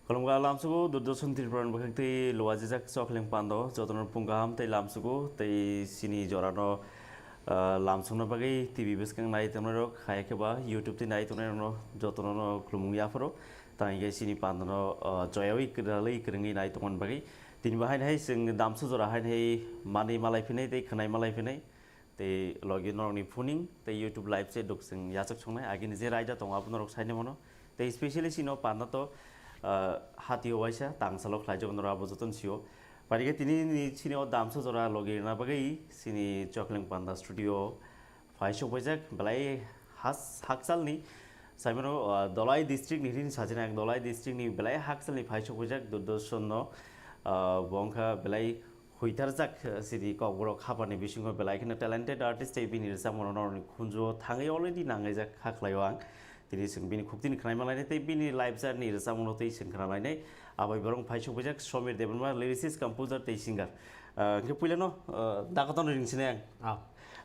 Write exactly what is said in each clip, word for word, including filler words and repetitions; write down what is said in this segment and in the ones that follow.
Khulumkha lamsugo Doordarshan Tripura ni bwkhak tei luajijak Chokleng Pando jotono phung kaham tei lamsugo tei chini jorano, ah, lamsukna bagwi T V bwskang nai tongnai rok, hai khe ba YouTube tei nai tongnai rokno jotono no khulumung yapharo. Tang hingke chini pandono, ah, joyawi kwrwlwi kwrwngwi nai tongmani bagwi. Tini bo haino hai chwng damsu jora haino hai manwi malai phinai tei khwnai malai phinai. Tei logi norokni phuning tei YouTube live se duk chwng yachak songnai. Agini je raida tongo abo norok saini mano. Tei specially chini o panda to, ah, hati o waisa tangsalo khlaijak norok abo jotono sio. Paikhe tini ni chini o damsa jora logi rwna bagwi chini Chokleng Panda studio phai sok baijak belai has hakchalni saimano, ah, Dolai district ni rin sajina ang Dolai district ni belai hakchalni phai sok baijak Doordarshan no, ah, bo wngkha belai huitarjak, eh, sini kokborok hapani bisingo belai kheno talented artist tei bini rwchapmung rok norokni khunjuo thangwi already nanglaijak kha khlaio ang. Tini chwng bini khuktini khwnai manlainai tei bini live journey rwchapmung rok tei chwng khwnalainai. Abai borok phai sokbaijak Somir Debbarma, lyricist, composer tei singer. Ah, hwnkhe puilano, ah, dakotono ring sinai ang. Ah.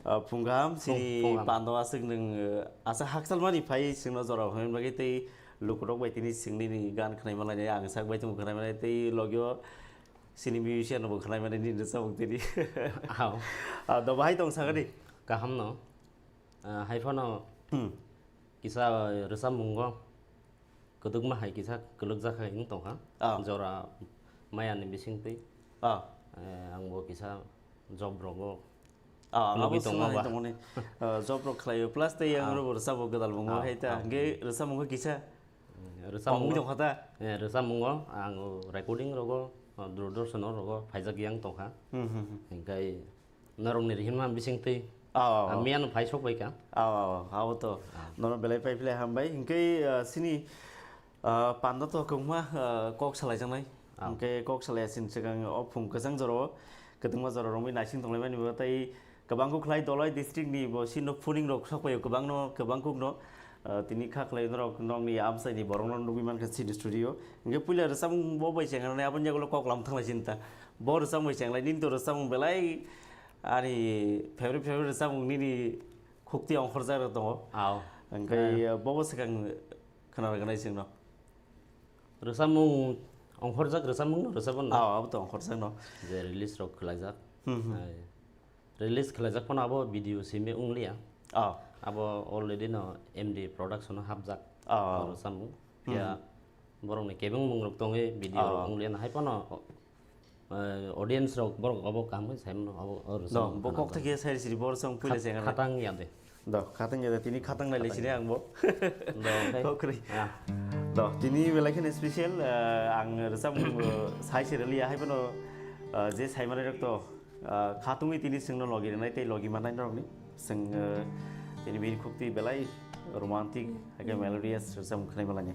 Ah, phung kaham, sini phung kaham. Pando aswk nwng, eh, asa hakchalmani phai chwngno jora hwnwi bagwi tei lukurok bai tini chwng nini gan khwnai manlainai, ang sak bai tongmo khwnai manlainai tei logio Sini musician bo khwnai mani nini rwchapmung tini. Aw. Ah, do bahai tong sakani. Kaham no. Ah, hai phano Hmm. kisa rwchapmungo kwdwkma hai kisa kwlwkjak hai wng tongkha. Ah. Jora maya ni bisingtwi. Ah. Eh, ang bo kisa job rogo Ah, ang Logi abo tongma swngnai ba. tongmani. Ah, job rok khlaio. Plus tei yang Ah. rwbo rwchapmung gwdal mungo Ah, hai ta. ah. Hwnkhe rwchapmungo kisa. Hmm, rwchapmungo. Tongwi tongkha ta? Eh, rwchapmungo ang recording rogo, ah, Doordarshan o rogo phaijak yang tongkha. Hmm, hmm, hmm. Hingkai norokni rihima bisingtwi Ah, ah, ah, ah. miyano phai sok baikha. Ah, ah, ah, abo to. Ah. Norok belai pai phlai hambai. Hingkai, ah, sini, ah, panda to kwbangma, ah, kok salaijaknai. Ah. Hingke kok salai sini swkang o phung kwchang jorao, kwtwngma jora romwi naising tonglaimani bo tei kwbangkuk khlai Dolai district ni bo sino phuning rok sok paio kwbangno, kwbangkuk no, ah, tini kha khlai norok nokni amchai ni borok no nugwi mankha sini studio. Hingke puila rwchapmung bo bai chengnai aboni yagulo kok lam thanglai sinta. Bo rwchapmung bai chenglai nini to rwchapmung belai ani favorite favorite rwchapmung nini khukti ongkhorjak rok tongo. Ao. Hingke, Eh. ah, bo bo swkang khna rwgwnai chwngno. Rwchapmung, ongkhorjak rwchapmung no rwchapmung no. Ah, abo to ongkhorjak no. Je release rok khlaijak. Hmm, hmm. Hai. Release khlaijak phano abo video simi wngliya. Ah. Abo already no M D production o hapjak. Ah. Abo rwchapmung. Hmm. Phiya borokni kebengmung rok tongwi video rok Ah. wngliya no hai phano, eh, audience rok borok abo kaham khe sai mano abo, abo No, rwchapmung bo khana kok jak. Thakya sai siri bor song puila Khat-, chengana. Khatang ya de. Do, khatang ya de, tini khatang lai lai sini ang bo. Do, okay. Kok kri. Ah. Do, tini belai kheno special, eh, ang rwchapmung, eh, sai se rwliya, hai phano, eh, je sai manai rok to, eh, khatungwi tini chwngno logi rwnai tei logi mannai norokni. Chwng, eh, tini bini khukti belai romantic, hai khe melodious rwchapmung khwnai malani.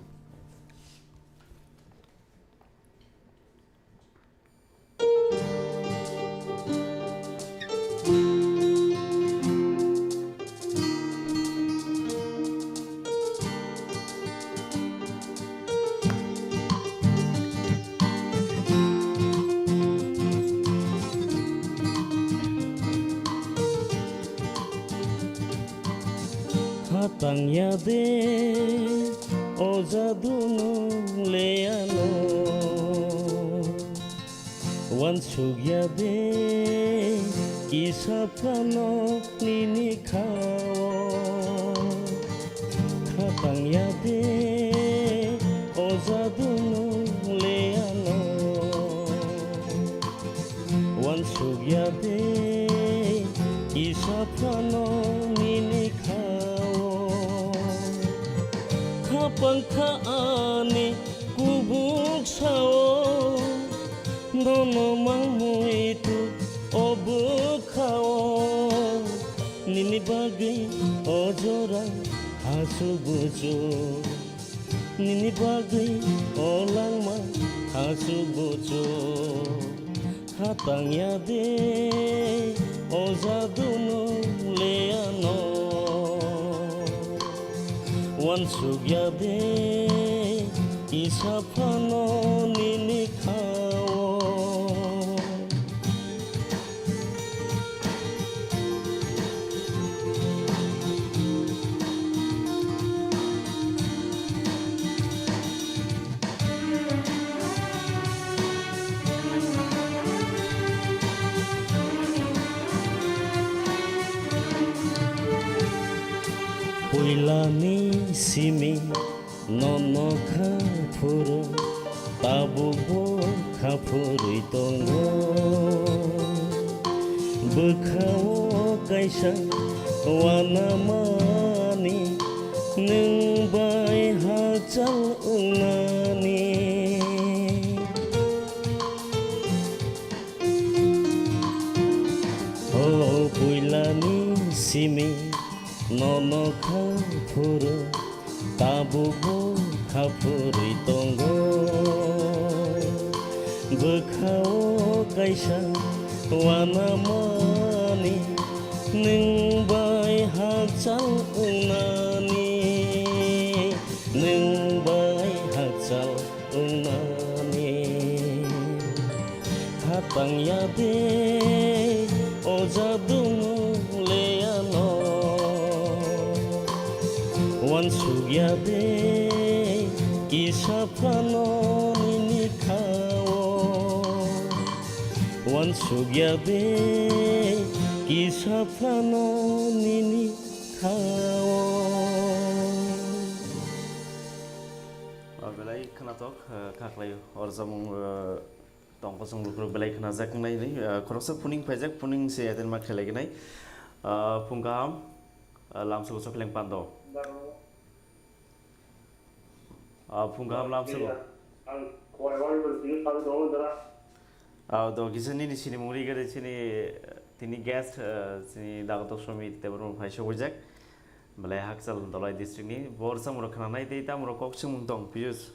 Khatang ya de, o jadu nung le ano. Wansuk ya de, kisa phano nini khao. Khatang ya de, o jadu nung le ano. Wansuk ya de, kisa phano nini khao. Khapang kha ani kubuk sao, nono mangmui tu o bwkhao. Nini bagwi o jora hasu buchu, nini bagwi o langma hasu buchu. Khatang ya de, o jadu nung le ano. Wansuk ya de, kisa phano nini khao. Puilani simi nono kha phuru, tabukbo kha phurwi tongo. Bwkhao kaisa uanamani, nwng bai hakchal wngnani. O puilani simi nono kha phuru, tabukbo kha phurwi tongo. Bwkhao kaisa uanamani, nwng bai hakchal wngnani, nwng bai hakchal wngnani. Khatang ya de, o jadung le ano. Wansuk ya de, kisa phano nini khao. Wansuk ya de, kisa phano nini khao. O belai khwnathok, eh, kha khlai o rwchapmung, eh, tong kosong lukurok belai khwnajak wngnai hwnwi, eh, khoroksa phuning phaijak, phuning se yaten ma khelai gnai. Eh, phung kaham, eh, lamsugo Chokheleng Pando. Ah, phung kaham lamsugo. Ang khwlai wari wari sini sabi tongo dara. Ah, do kisa nini sinimung ri gari sini, eh, tini guest, eh, sini Dagotok Somir Debbarma phai sogwijak. Belai Hakchal Dholai district ni. Bo rwchapmung rok khwnanai tei tamo rok kok swngmung tong, Piyush.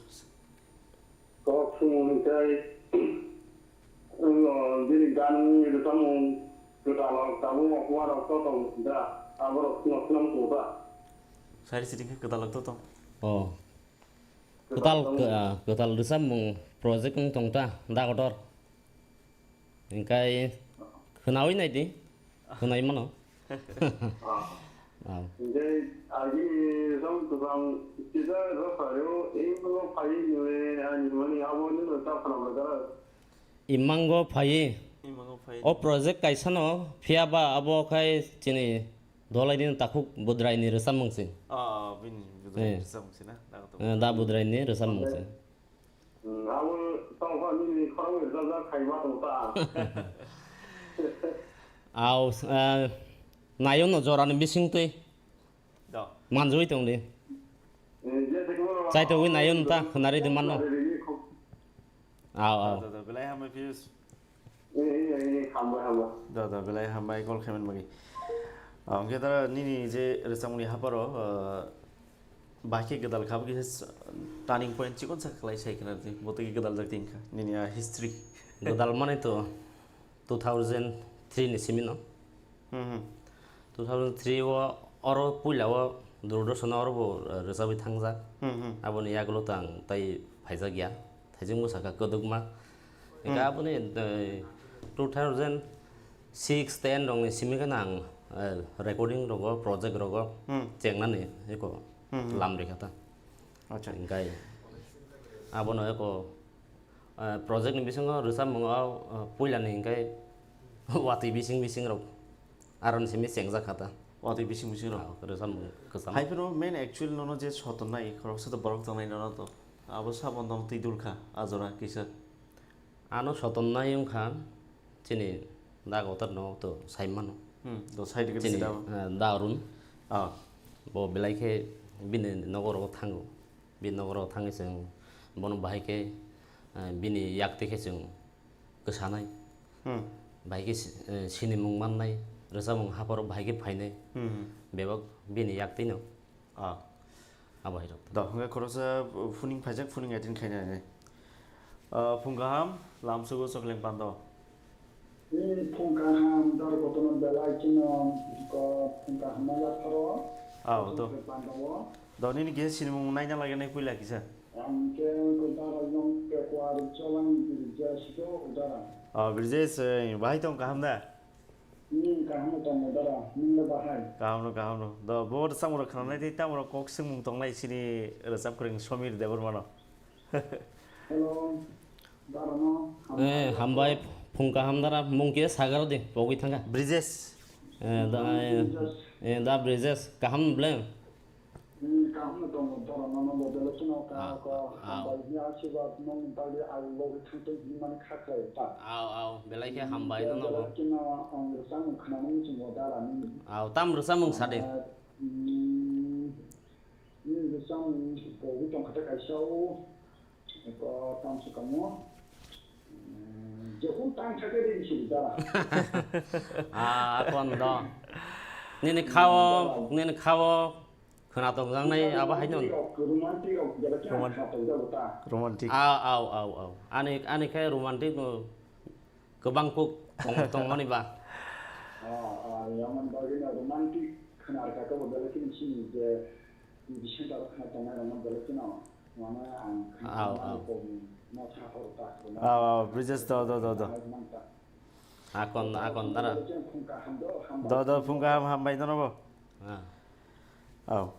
Kok swngmung tei, bini gan rwchapmung kwtal rok tabuk okma rok to tong da, aborok no swnam tong ta. Sari siri khe kwtal rok to tong. Oh. Kwtal, kwtal rwchapmung project wng tong ta, da kotor. Hingkai khwnawi nai di, khwnai mano. Ah. Hingke agini rwchapmung kwcham kisa rwphai o, imo phai nini ani mani abo nini ta khwnam da. Imango phai. Imango phai. O project kaisa no phiya ba abo khai chini Dholai ni Takhuk Budrai ni rwchapmung se. Ah, bini Budrai ni rwchapmung se na? Da Budrai ni rwchapmung se. Hmm, abo tongkha nini khorang rijak jak khaima tongkha. Au, eh, nayo no jora ni bising twi. Do. Manjui tong di. Eh, je se kuno. Chai to wi nayo no ta khwnari di mano. Au, au. Do, do, do, belai hambai Piyush. Eh, eh, eh, hambai, hambai. Da, da, belai hambai call khaimani bagwi. Ah, hwnkhe da nini je rwchapmungni haparo, ah, bahai khe gwdal kha, bo khe s-, turning point chikon sa khlai sai khna di, bo twi gwdal jak tin kha, nini a history. Gwdal mani to two thousand three ni simi no. Hmm, hmm. Two thousand three o oro puila o Doordarshan o oro bo, eh, rwchapwi thangjak. Hmm, hmm. Aboni yagulo to ang tai phaijak ya. Thaijingbo sakha kwdwkma. Eka hmm. Aboni, eh, two thousand six ten rokni simi kheno ang, eh, recording rogo, project rogo hmm. Chengnani eko hmm, hmm. Lam rikha ta. Acha. Hingkai abono eko, eh, project ni bisingo rwchapmung o, eh, puilani hingkai watwi bising bising rok. Aroni simi chengjak kha ta. Watwi bising bising rok. Ah, rwchapmung kwcham. Hai phano main actual nono je sotonnai, khoroksa to borok tongnai nono to. Abo sabon dong twi dul kha, a jora kisa. Ano sotonnai wng kha, chini da kotor no to sai mano. Hmm, to sai dikhe chini, da. Eh, da Arun. Ah. Bo belai khe bini nogo rogo thango. Bini nogo rogo thangwi chwng bono bahai khe, eh, bini yak twi khe chwng kwsanai. Hmm. Bahai khe si-, eh, sinimung mannai, rwchapmung haparo bahai khe phainai. Hmm. Bebak bini yak twi no. Ah. Abo hai rok. Do, hwnkhe khoroksa phuning phaijak, phuning attend khainai. Ah, phung kaham, lamsugo Chokheleng Pando. Ni phung kaham, dor kotorno belai kheno ko phung kaham ma yapharo. Ah, do. Chokheleng Pando o. Do, nini kisa sinimung naina lagenai puila kisa. Ang khe ko dara yong pekwa rwchapmung Birjesh do udara. Ah, Birjesh, eh, bahai tong kaham da? Hmm, kaham no tongo dara, nwng le bahai? Kaham no, kaham no. Do, bo rwchapmung rok khwnanai tei tamo rok kok swngmung tongnai chini rwchapkwrwng Somir Debbarma no. Hello, dara no. Eh, hambai, phung kaham dara, mung kisa sagaro di, pogwi thangkha. Brijesh. Eh, da, eh, eh, da Brijesh, kaham no ble? Hmm, kaham no tongo, borok no, no, bo belai kheno ka, ah, ko, ah, hambai ni asirwad nong bagwi ang logi thangtwi hinmani kha khlai ta. Au, au, belai khe hambai no, no bo. Belai kheno ang rwchapmung khwnamani chwng o dara nini. Au, tam rwchapmung sa de. Ah, hmm, nini rwchapmung bo wi tong kha ta kaisa o. Eko tang se kamo. Hmm, jehun tang thake de sini dara. Ah, akon do. Nini khao, nini khao. Khwna tongjaknai abo haino. Romantic rok, romantic rok, belai khe Roman-, khwna tongjago ta. Romantic. Au, au, au, au. Ani, ani khe romantic no kwbang kuk tong-, tongmani ba. Ah, ah, yamani bagwi no romantic khwna rwkha khe bo belai kheno chini je, bising taro khwna tongnai rokno belai kheno, mane ang khwna Au, tongmani au. Kok no sa horo ta, romantic Au, au, khwna Brijesh, do, do, do, do. Tongmani man ta. Akon, akon dara. Do, do, phung kaham, hambai nono bo. Ah. Au.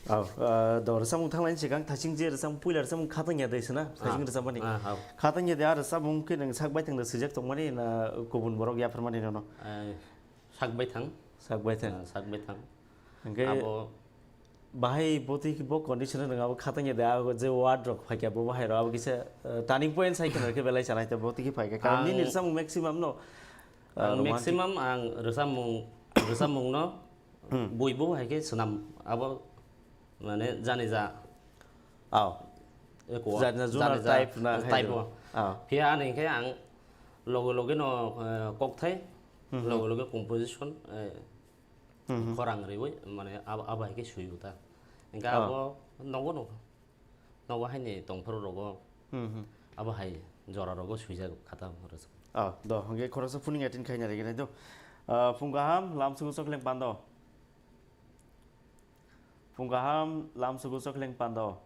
Au, ah, do rwchapmung thanglaini swkang thaiching je rwchapmung puila rwchapmung khatang ya de sina, thaiching Ah. Rwchapmani. Ah, au. Khatang ya de a rwchapmung khe nwng sak baithang da swijak tongmani na kubun borok yapharmani nono? Ai, sak baithang. Sak baithang. Ah, sak baithang. Hwnkhe Abo bahai botwi bo condition rwng abo khatang ya de, abo je word rok phaikya bo bahai rok abo kisa, eh, turning point sai kheno khe belai chanai ta botwi khe phaikha. Karon Ang nini rwchapmung maximum no, eh, Ang romantic. Maximum ang rwchapmung, rwchapmung no Hmm. Bui bo hai khe swnam abo mane jani ja Au. Eko Jani ja junar jani ja type na hai type jo. O. Au. Phiya ani khe ang loge loge no, eh, kokthai, Hmm, hmm. Loge loge composition, eh, Hmm, hmm. Khorang riwi mane abo, abo hai khe suyu ta. Hingkhe Ah. Abo nogo no, nogo haini tongphuru rogo Hmm, hmm. Abo hai jora rogo suijak khata rwchapmung. Ah, do, hingkhe khoroksa phuning attend khaina rwgwi nai do. Ah, phung kaham, lamsugo chokleng pando. Phung kaham, lamsugo chokleng pando.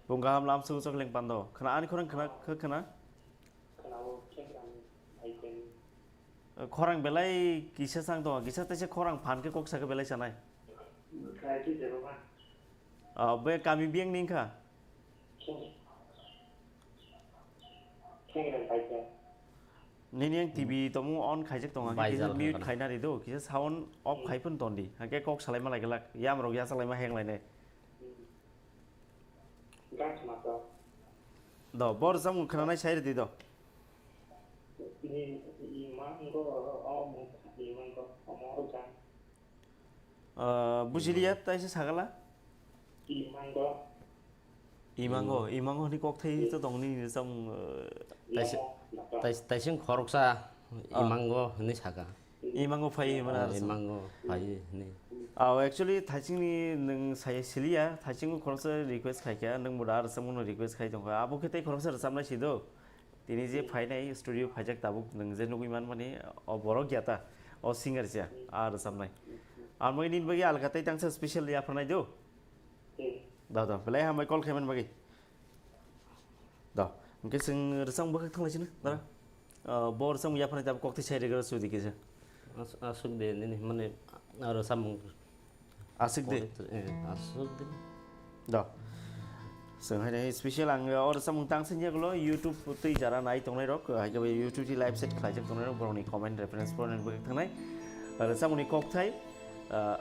Phung kaham, lamsugo chokleng pando. Khna ani khorang khna, khe khna? Khna o, khe khna ni, ai khe ni. Khorang belai kisa chang tongo, kisa teisa khorang phan khe kok sa khe belai chanai. Khai khe jeba ba. Ah, be kami biyang ni wngkha? Khe-, khe rang pai khe. Nini yang T V tongmung on khaijak tongo, hwnkhe kisa Baijal mute hwnkhe. Khaina ri do, kisa sound off khai phun ton di, hwnkhe kok salai ma lai glak, yam rok ya salai ma heng lai nai. Gas mato. Do, bor jang khna nai sai ri di do. Ni, ni mango, o mo, ni mango, o mo jang. Ah, bujiliya, taisa sagala? Imango. Imango, imango ni kokthai to tongni ni samung, eh, Taisa-, tais-, taising khoroksa Ah. Imango hinwi saka. Imango phai hwnwi Ah, mano. Imango phai hinwi. Ah, actually, thaisingni nwng saya siliya, thaisingo khoroksa request khaikha, nwng bo da rwchapmano request khai tongkha. Abo khe tei khoroksa rwchapnai si do. Tini je phainai studio phaijak tabuk nwng je nugwi manmani o borok ya ta, o singer se a rwchapnai. Ang bai nini bagwi alga tei tangsa special yapharnai do. Da da, belai hambai call khaimani bagwi. Da, hwnkhe chwng rwchapmung bwkhak thanglaisino, dara. Ah, bo rwchapmung yapharnai tabuk kokthai sai rwgwra sudi kisa. As-, aswk de nini mane aro samung Aswk de. Pore to, eh, aswk de. Da. Chwng hai nai special ang o rwchapmung tang sini yagulo YouTube twi jara nai tongnai rok, hai khe YouTube twi live set khlaijak tongnai rok, borokni comment reference pornani bagwi thangnai. Rwchapmungni kokthai, ah,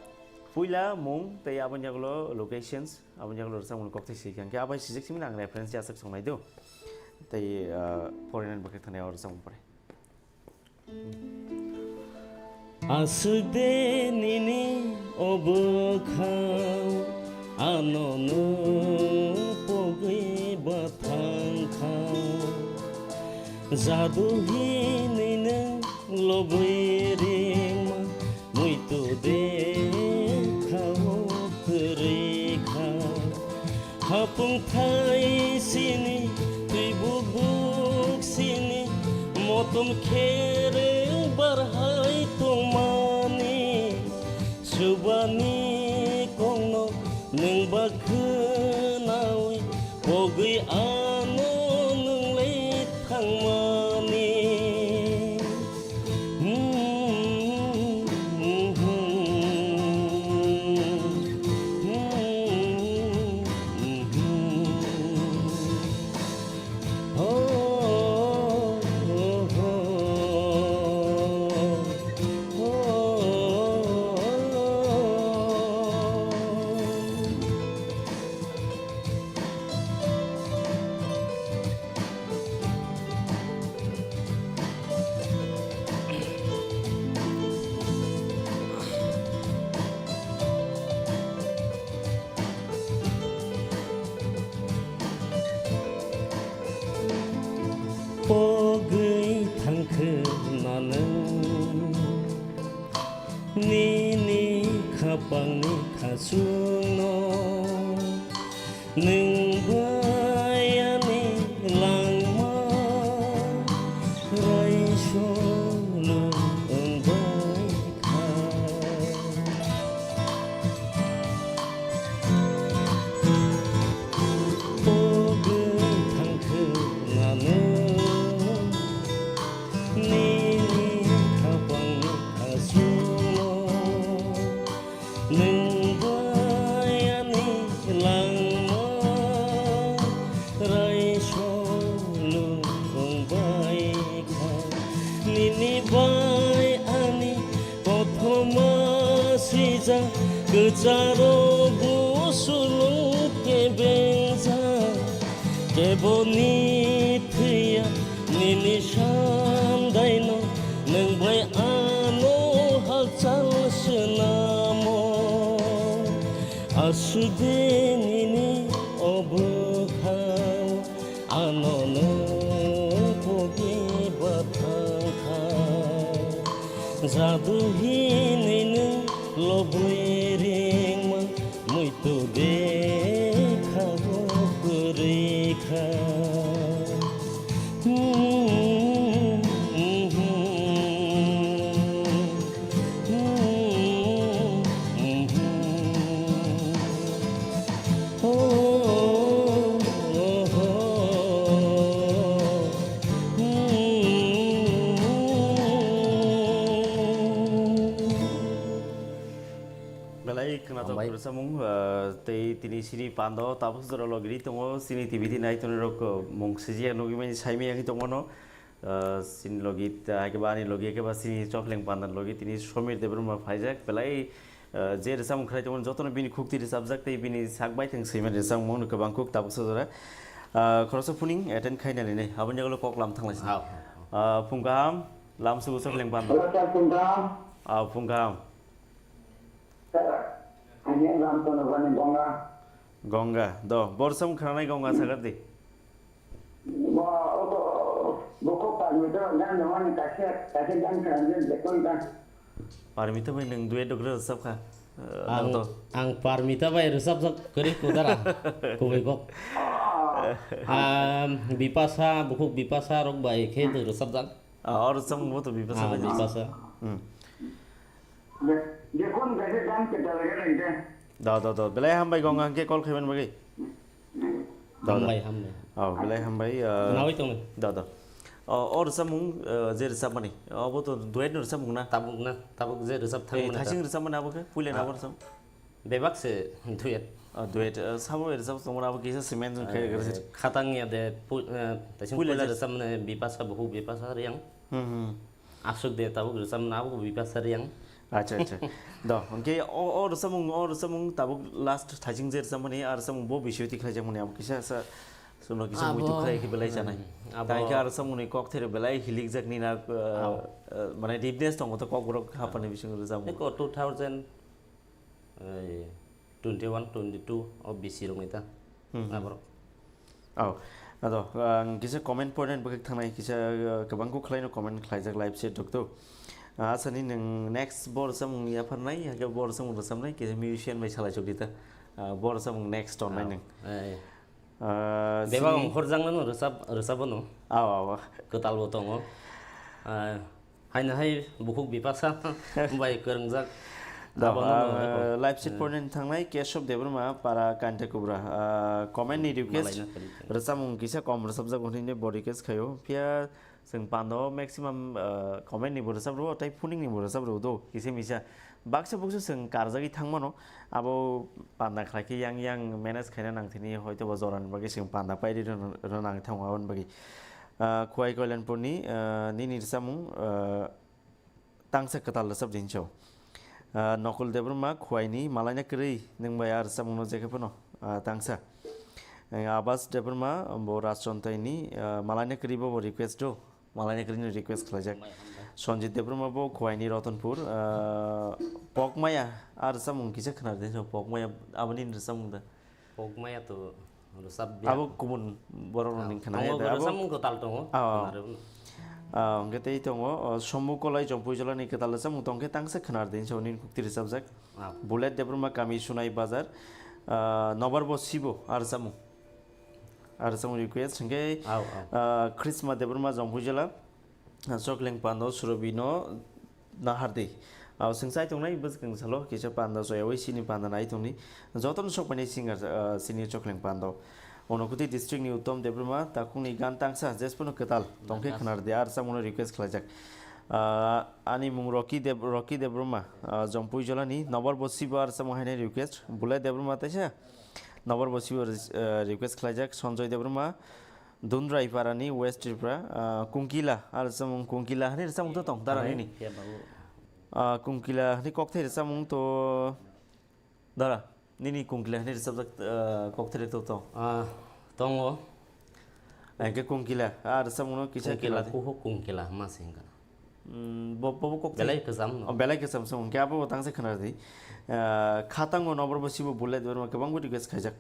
puila mung tei aboni yagulo locations, aboni yagulo rwchapmungni kokthai swi kha. Hwnkhe abai sijak simi ang reference yachak songnai do. Tei, ah, pornani bagwi thangnai o rwchapmung pore. Aswk de nini o bwkhao, ano nwng pogwi ba thang kha. Jadu hinwi nwng lobwi rima, muitu de khao kwrwi kha. Hapung thai sini, twi buk buk sini, motom khere barhai tongmani. Subani kongno nwng ba khwnawi, pogwi ano nwng le thangmani. Bangni khachungno nwng bai ani langma raisolu wngbai kha. O bwthang khwnano nini khapangni khachungno nwng bai ani langma raisolu wngbai kha. Nini bai ani kothoma swijak, kwcharo busulung kebengjak. Keboni thwiya nini sandaino, nwng bai ano hakchal swnamo. Aswk de nini o bwkhao ano nwng pogi bathang kha. Jadu hinwi nwng lobwi ringma, muitu de kha bo kwrwi kha. Belai khwnathok Hambai. Rwchapmung, ah, tei tini chini pando tabuk jora logiri tongo, chini T V di nai tonwi rok, ah, mung sijia nugwi mani saimaya wngwi tongmano. Ah, chini logi, ah, haikhe ba ani logi, haikhe ba chini chokleng panda logi tini Somir Debbarma phaijak. Belai, ah, je rwchapmung khlai tongmani jotono bini khukti rwchapjak tei bini sak baithang swimani rwchapmung kwbang khuk tabuk jora. Ah, khoroksa phuning attend khaina line, aboni yagulo kok lam thanglaisi. Ah. Ah, phung kaham, lam sugu chokleng panda. Hello, sir, phung kaham. Ah, phung kaham. Sir, ani lam tono bani bonga. Gonga, do, bor rwchapmung khwnanai Gonga sakar di. Bo, obo, bo kok parmito gan no mani kaisa, kaisa gan khwnanai jekon gan. Parmito bai nwng duet dok rwchap kha, eh, Ang, nang to. Ang Parmita bai rwchapjak kwrwi kudara, kubui kok. Ah, Bipasa, bukhuk Bipasa rok bai khe nwng rwchapjak. Ah, o rwchapmung bo to Bipasa Ah, bai. Bipasa. Hmm. Be-, bekon kaisa gan kwtal khe nang khe. Da, da, da. Belai hambai Gonga hwnkhe call khaiman bagwi. Da, da. Hambai, hambai. Oh, belai hambai, uh, Nawi tongo. Da, da. Oh, o rwchapmung, uh, je rwchapmani. Obo to duet no rwchapmung na? Tabuk na, tabuk je rwchap thang Eh, mani ta. Thaising rwchapmani abo khe? Puila na Ah. abo rwchap? Bebak se duet. Ah, duet. Uh, sabo rwchap tongmani abo kisa cement jong khe Eh, khatang ya de pu-, eh, thaising Puila puila je rwchapmani Bipasa buhu Bipasa Riang. Hmm, hmm. Aswk de tabuk rwchapna abo Bipasa Riang. Acha, acha. Do, hwnkhe o, o rwchapmung, o rwchapmung tabuk last thaising je rwchapmani, a rwchapmung bo bisio tikhlaijakmani abo kisa sa, sono kisa Abo, muitu khlai khe belai chanai. hmm, abo Tang khe a rwchapmungni kok thero belai hilikjakni na, uh, Abo. uh, mane deepness tongo to kok borok hapani bising rwchapmung. Eko two thousand, eh, twenty one, twenty two o bisi rokni ta. Hmm. Aborok. Oh, ado, ang kisa comment porinani bagwi thangnai, kisa, uh, kwbang kuk khlaino comment khlaijak live chat rok to. Ah, asani nwng next bor samung yapharnai, hake bor samung rwchapnai, kisa musician bai salai chukdi ta. Ah, bor samung next tongnai Oh, nwng. eh. Ah, Bebak sini ongkhorjaknano rwchap-, rwchapano. Aw, aw, aw. Kwtalbo tongo. Ah, Haino hai bukhuk Bipasa bai kwrwngjak. Da, Abono ah, no eko. Live sheet Eh. Point thangnai Keshob Debbarma para Kanta Kubra. Ah, comment ni request Malaina kwrwi khe. Rwchapmung kisa kom rwchapjago hinwi bo request khaio. Phiya chwng pando maximum, ah, comment ni bo rwchap rwo, tei phuning ni bo rwchap rwo do, kisa misa. Baksa buksa chwng karjagwi thangmano, abo panda khlai khe yang yang manage khaina nang thini hoito bo jorani bagwi chwng panda pairi rwna, rwna nang thango aboni bagwi. Ah, Khwai Koilanpurni, ah, nini rwchapmung, ah, tangsa kwtal rwchap di hinwi sao. Ah, Nokul Debbarma Khwaini malaina kwrwi nwng bai a rwchapmungno je khe phano, ah, tangsa. Eh, Abas Debbarma bo Rajchontaini, ah, malaina kwrwi bo bo request do. Malaina kwrwino request khlaijak. Mai hambai. Sanjit Debbarma bo Khwaini Ratanpur, ah, Pokmaya, a rwchapmung kisa khna rwdi, Pokmaya aboni rwchapmung da. Pokmaya to rwchap biya. Abo kubun borok rokni Ah, khna tongo ya da, abo rwchapmung kwtal tongo. Ah, ah. Khna rwno. Ah, hwnkhe tei tongo, oh, Sombu Kolai Jompuijolani kwtal rwchapmung tongkhe tangsa khwnar di hinwi nini kukti rwchapjak. Ah. Bullet Debbarma Kami Sunai Bazar, ah, Nobar Bo Sibo a rwchapmung. A rwchapmung request hwnkhe, ah, ah, Krisma Debbarma Jompuijola, ah, Chokleng Pando Surabino Nahardi. Ah, swng chai tongnai bwskang salo kisa panda soyawi sini panda nai tongni. Jotono sokpaini singer, ah, sini Chokleng Pando. Unakoti district ni Uttom Debbarma takungni gan tangsa jespono kwtal tongkhe khwnardi a rwchapmungno request khlaijak. Ah, ani mung Rocky Deb-, Rocky Debbarma, ah, Jompuijolani Nobar Bo Sibo a rwchapmung haino request. Bulai Debbarma teisa Nobar Bo Sibo, ah, request khlaijak. Sanjoy Debbarma, Dundrai Parani West Tripura, ah, Kungkila a rwchapmung, Kungkila hani rwchapmung to tong dara nini. Ah, Kungkila hani kokthai rwchapmung to Dara, nini Kungkila hinwi rwchapjak, ah, kokthai to tong? Ah, tongo. Hwnkhe Kungkila, ah, rwchapmungno kisa Kungkila khwna di. Kuhuk Kungkila hwnma se wngkha. Hmm, bo, bo, bo kokthai. Belai kwcham no. Oh, belai kwcham se wngkhe abo bo tangsa khwna di. Ah, khatango Nobar Bo Sibo Bullet Debbarma kwbangbo request khaijak.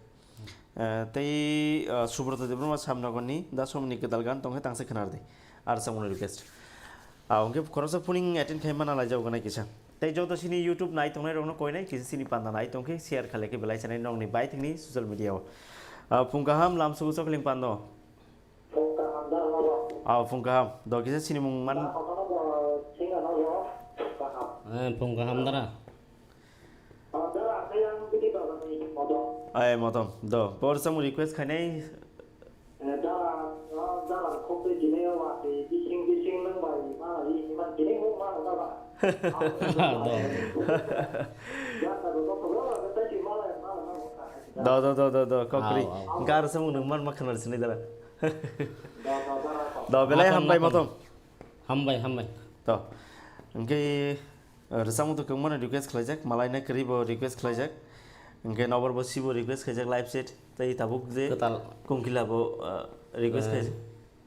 Ah, tei, ah, Subrata Debbarma Samnogorni Da Somni kwtal gan tongkhe tangsa khwna di. A rwchapmungno request. Ah, hwnkhe khoroksa phuning attend khai mana laijak gana kisa. Tei joto sini YouTube nai tongnai rokno koinai kisa sini panda nai tongkhe share khalai khe belai sanai nokni bai thwngni social media o. Ah, phung kaham lamsugo Chokleng Pando. Phung kaham da, mama. Ah, phung kaham. Do kisa sini mung man. Da, mama, mama, singa no yo. Kaham. Eh, phung kaham dara. Ah, da, kaya ang bidi baba ni modong. Ai, modong. Do, bo rwchapmung request khainai. Eh, dara, ah, dara, khokte jinai o watwi bising bising nwng bai ma ri himan jinai mung ma dara. Do. Yata do do do do tai ti ma la ma ma ma. Do, do, do, do, do, kokri. Aw, aw. Gar samung nwng man ma khwna sinai dara. Do, do, dara, do. Do, belai hambai motom. Hambai, hambai. Do. Hwnkhe Rwchapmung to kwbangmano request khlaijak, malaina kwrwi bo request khlaijak. Hwnkhe Nobar Bo Sibo request khaijak live set. Tei tabuk je Kwtal. Kungkila bo, ah, request Eh. khaijak.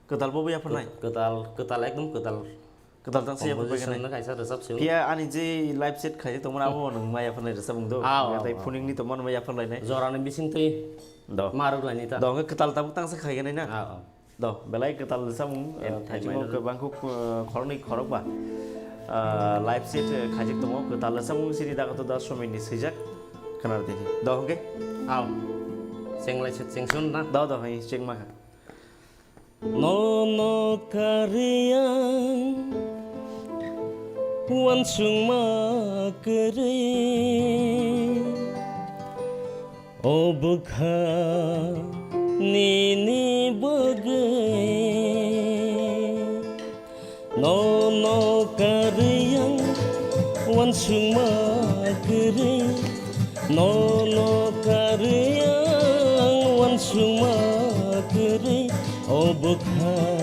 Kwtal bo yapharnai? Kwtal, kwtal ekdom kwtal. Kwtal tang se yapharnai. Composition no kaisa rwchap se. Phiya ani je live set khaijak tongmani abo nwng ma yapharnai rwchapmung do. Ah, ah, tei ah. Phuning ni tongmani ma yapharlainai. Jorani bising twi Do. Ma rwlainai ta. Do, hwnkhe kwtal tabuk tang se khaiganai na? Ah, ah. Do, belai kwtal rwchapmung, eh, And thank you, thaichimo my kwbang kuk, eh, khoroknwi khorokba, eh, live set, eh, khaijak tongo, kwtal rwchapmung sini daga to da Somin ni swijak, khwna di. Do, hwnkhe? Aw. Chenglai se chengsun na? Do, do, hai, chengma kha. Nono kariyang wansukma kwrwi. O bwkha nini bagwi nono karwi ang wansukma kwrwi, nono karwi ang wansukma kwrwi, o bwkha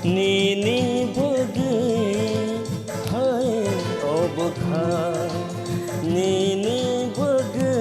nini bagwi, hai, o bwkha nini bagwi.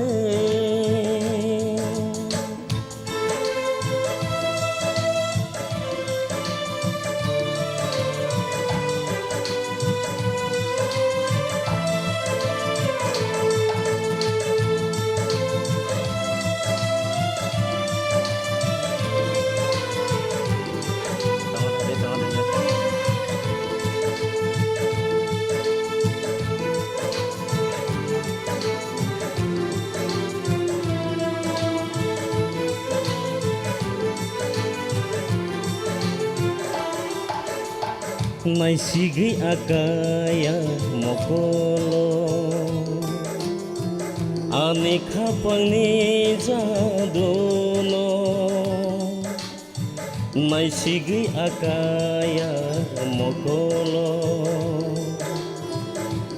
Naisigwi akaya mokolo, ani khapangni jaduno. Naisigwi akaya mokolo,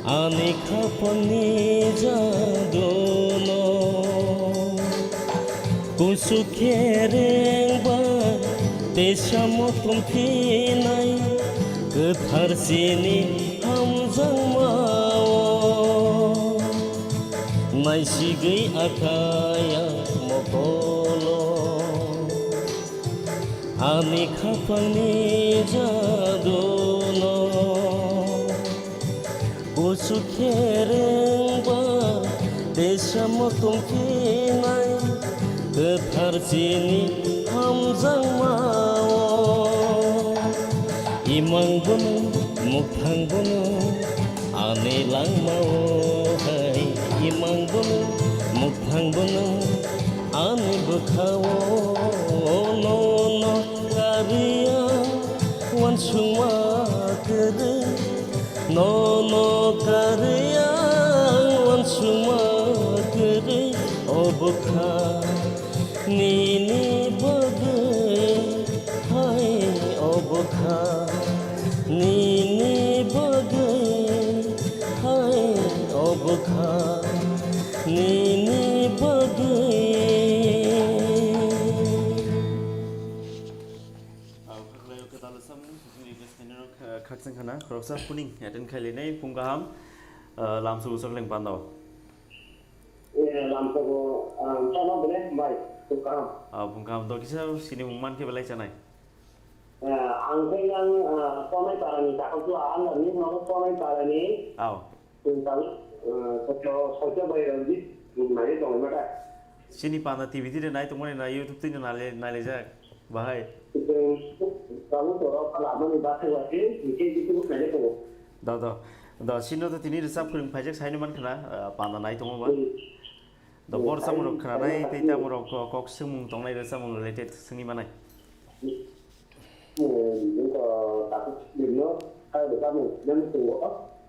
ani khapangni jaduno. Kusu khe rengba tei samo tongphinai, kwthar sini hamjakmao. Naisigwi akaya mokolo. Ani khapangni jaduno kusu khe rengba tei samo tongphinai kwthar sini hamjakmao. Imang bono, muphang bono, ani langmao hai. Imang bono, muphang bono, ani bwkhao. Nono kariya wansukma kwrwi, nono kariya wansukma kwrwi, o bwkha nini bagwi hai, o bwkha nini bagwi hai, o bwkha nini bagwi. Khakchang khana khoroksa phuning attend khailainai phung kaham, ah, lamsogo sokleng pando. Eh, lamsogo, ah, tamo bele bai, phung kaham. Ah, phung kaham to kisa sini mung man khe belai chanai. Eh, ang khe yang, ah, Tonai Parani, takho tu ang ni nogo Tonai Parani. Aw. Tungtang, eh, Sotyo, Sotyo Bai Ranjit, nai tongmata. Sini panda T V tire nai tongmani na YouTube tire nai, nai lejak, bahai. Tungtang, toro pala mani bakhe bakhe, hingke YouTube nai tongo. Da, da. Da, sino to tini rwchap kwrwng phaijak saino man khna, eh, panda nai tongo ba. Hmm. Da, bor samung rok khna nai, tei tamo rok ko-, kok swngmung tongnai rwchapmung related swngwi manai. Hmm, nung to takuk slim no, kha de kamu, nang tongo.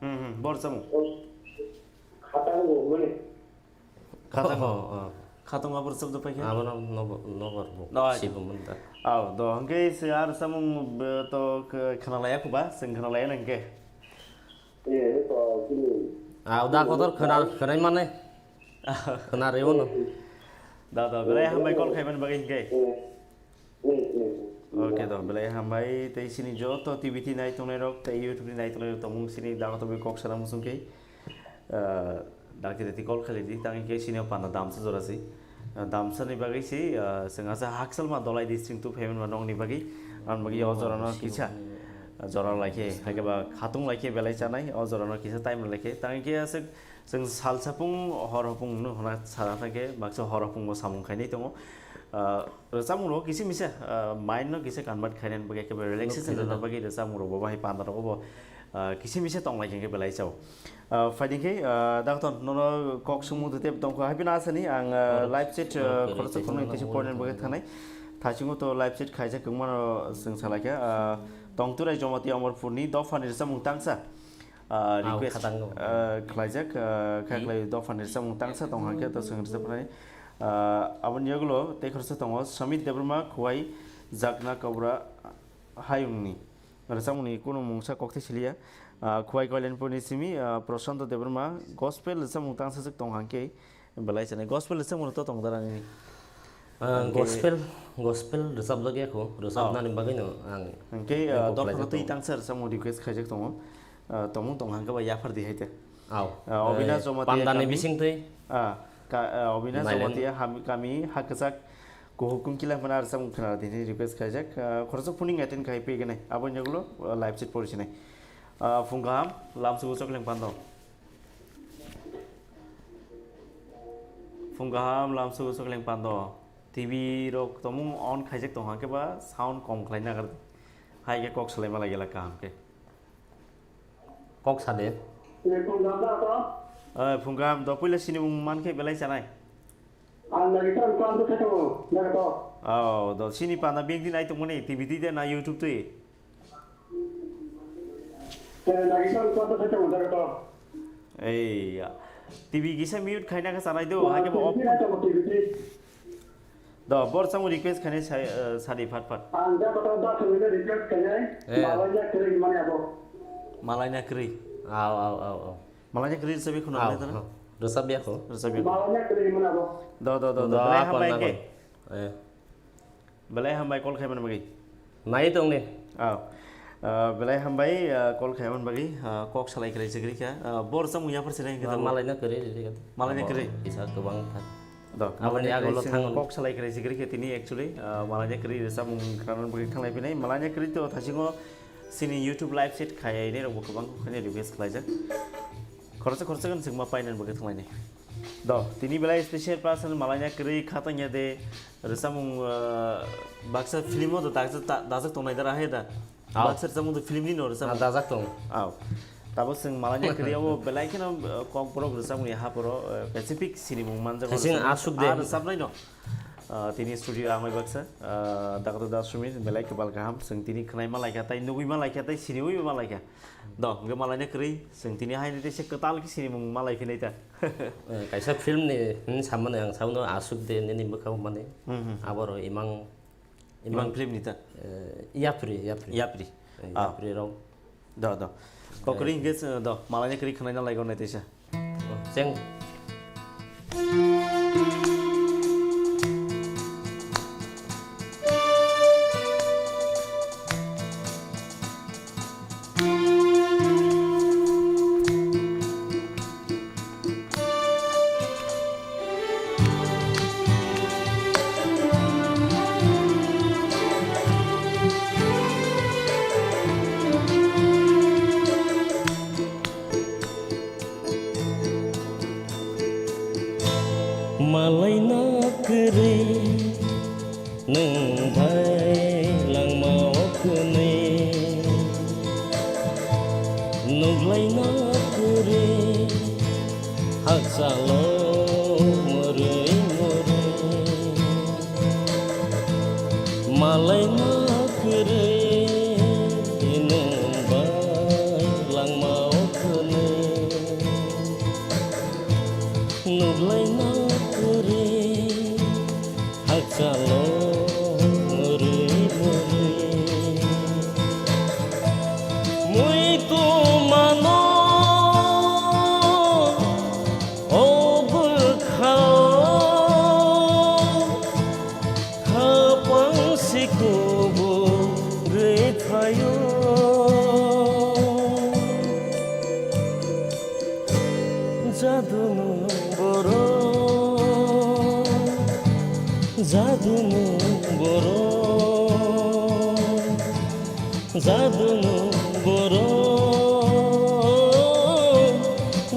Hmm, hmm, bor samung. Oh, khatang bo mani. Khatang. Oh, oh. Khatang abor sab do paikha. Abo no, no, no, no, no, no, no, sibu munda. Aw, do, hwnkhe se ar samung, eh, to k-, khna laya khuba, seng khna laya nang khe. Eh, to, sini. Aw, da kotor khna, khna mane. Khna rewo no. Da, da, belai hambai call khaiman bagwi hwnkhe. Eh. Okay, to, belai hambai tei sini joto T V T nai tongnai rok tei YouTube ni nai tongnai rok tongmung sini dago tongwi kok sana muchung khe, ah, dakti dakti call khaili di, tang khe sini panda damsa jora si. Ah, damsa ni bagwi si, ah, chwng asa Haksalma Dholai district tu phaimani ma nokni bagwi, ang bagwi o jora no kisa, ah, jora lai khe, hai khe ba khatung lai khe belai chanai, o jora no kisa time lai khe, tang khe aswk chwng sal sapung hor hopung no hona sana thang khe baksa hor hopung bo samung khainai tongo. Ah, Rwchapmung rok kisa misa, ah, mind no kisa convert khainani bagwi, ekebare relaxation rwna bagwi rwchapmung rok bo bahai panda rok bo, ah, kisa misa tong lai khe belai chao. Ah, phaidi khe, ah, Doctor, nono kok sumung tei tongkha hai phano asani ang, ah, live chat, ah, khoroksa khoroknwi kisa pornani bagwi thanai. Thasingo to live chat khaijak kwbangma no chwng salai kha, ah, Tongturai Jamatia Amarpurni dophani rwchapmung tangsa. Ah, request, ah, khlaijak, ah, kha khlai dophani rwchapmung tangsa tong hwnkhe to chwng rwchapnai. Ah, aboni yagulo tei khoroksa tongo Samit Debbarma, Khowai Jakna Kobra Hayungni rwchapmungni kunu mungsa kokthai siliya. Ah, Khowai Kailainpurni simi, ah, Prashanto Debbarma gospel rwchapmung tangsa swk tong hwnkhe, belai chani gospel rwchapmung to tong dara nini? Ah, hwnkhe gospel, gospel rwchapjak ya kho, rwchapnani bagwi no ang hwnkhe, ah, dophano twi tangsa rwchapmung request khaijak tongo. Ah, tongmung tong hwnkhe ba yaphar di hai te. Aw. Ah, Obina Jamatia pandani bising twi. Ah, ka-, ah, Obina Jamatia ham-, kami ha kwchak kuhuk kung kila mana rwchapmung khna di request khaijak. Ah, khoroksa phuning attend khai pegene. Aboni yagulo, ah, live chat pori sinai. Ah, phung kaham, lamsugo chokleng pando. Phung kaham lamsugo chokleng pando. T V rok tongmung on khaijak tong hwnkhe ba sound kom khlai nagar. Hai khe kok salai malai gela kaham khe. Kok sade. Eh, phung kaham do puila sini mung man khe belai chanai. Ang nagita ang kwan to khato, nagato. Oh, do sini panda bengdi nai tongmani T V di de na YouTube twi. Eh, nagita ang kwan to khato, nagato. Ei, ya. T V kisa mute khaina kha sanai do, hai khe bo off. T V na tamo T V. Do, bor chamo request khainai sai, eh, sadi phat phat. Ang da kota da thangina request khainai. Eh. Malai na kri mani abo. Malai na kri. Aw, aw, aw, aw. Malai na kri sabi khuna aw, malai tara. Aw. Rwchap ya kho. Rwchap ya kho. Malai na kri mani abo. Do, do, do, do. Do, belai hambai khe. Eh. Belai hambai call khaimani bagwi. Nai tong ni. Ah. Ah, belai hambai, ah, call khaimani bagwi. Ah, kok salai khlai sigri kha. Ah, bor chamo yaphar sinai kha. Malai na kri, kri, kri. Malai na kri. Isa kwbang thar. Do, aboni malai na agolo kri sing thang. Kok salai khlai sigri kha tini actually. Ah, malai na kri rwchapmung khnana bagwi thanglai phinai. Malai na kri to thasingo sini YouTube live chat khainai rok bo kwbang khani request khlaijak. Khoroksa khoroksa kan singma painani bagwi thanglainai. Do, tini belai special person malai na kri khatang ya de. Rwchapmung, ah, baksa film o do dajak, ta-, dajak tongnai dara hai da. Aw. Baksa rwchapmung to film ni no rwchapmung. Ah, dajak tong. Aw. Tabo chwng malai nai kwrwi abo belai kheno, uh, Kokborok rwchapmung ni haporo, uh, specific sinimung manjak. Kaisa rwchapmung. Aswk de. Ah, rwchapnai no. Uh, tini studio ang bai baksa, uh, Doctor Das Sumir belai kwbal kaham. Chwng tini khwnai ma laikha, tai nugwi ma laikha, tai siniwi ma laikha. Do, hwnkhe malai nai kwrwi, chwng tini haino teisa kwtal khe sinimung ma lai phinai ta. Eh, kaisa film ni, hmm, samani ang sauno aswk de nini bwkhao mani. Hmm, hmm. Aboro imang, Imang imang, film ni ta? Eh, Yapri, Yapri. Yapri. Eh, ah. Yapri rok. Do, do. Kokri hingke se, do, malai ni kri khwnai na lai gonai teisa. Oh, cheng. Malaina kwrwi nwng bai langma o kwnwi, nuglaina kwrwi hakchalo mwrwi mwrwi, malaina kwrwi nwng bai langma o kwnwi. Nuglaina kwrwi hakchalo mwrwi mwrwi. Muitu mano o bwkhao khapang si kubui thaio. Jadunu borok, jadunu borok, jadunu borok,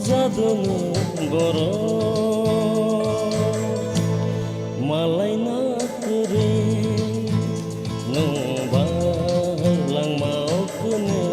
jadunu borok. Malaina kwrwi nwng bai langma o kwnwi.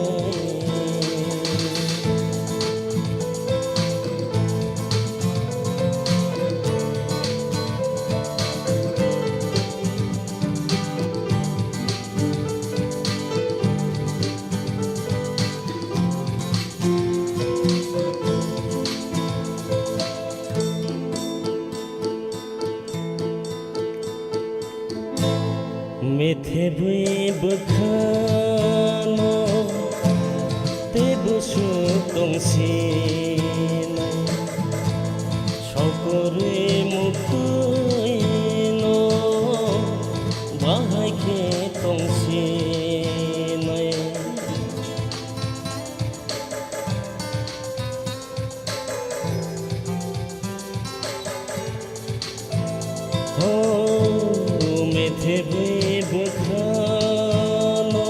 Methebwi bwkhano tei bwswk tongsinai, sokorwi muktwino bahai khe tongsinai. Ho, methebwi bwkhano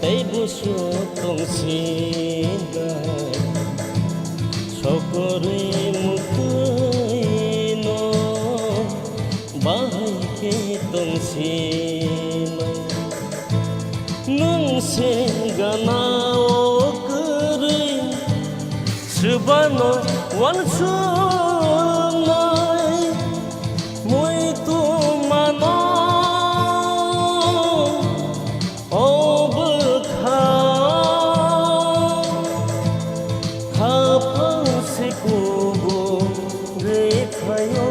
tei bwswk tongsinai, sokorwi muktwino bahai khe tongsinai. Nwng se gana o kwrwi swbano uansuknai muitu mano o bwkha. Haphang se kubui thaio.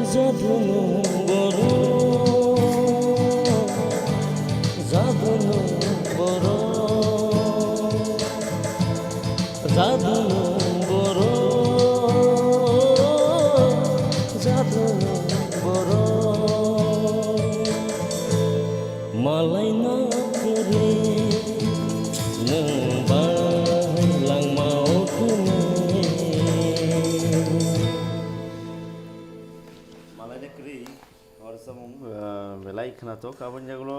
Jadunu borok, jadunu borok, jadunu borok, jadunu borok. Malaina kwrwi nwng bai langma o kwnwi. Malaina kwrwi, hor samung, ah, belai khwnathok, aboni yagulo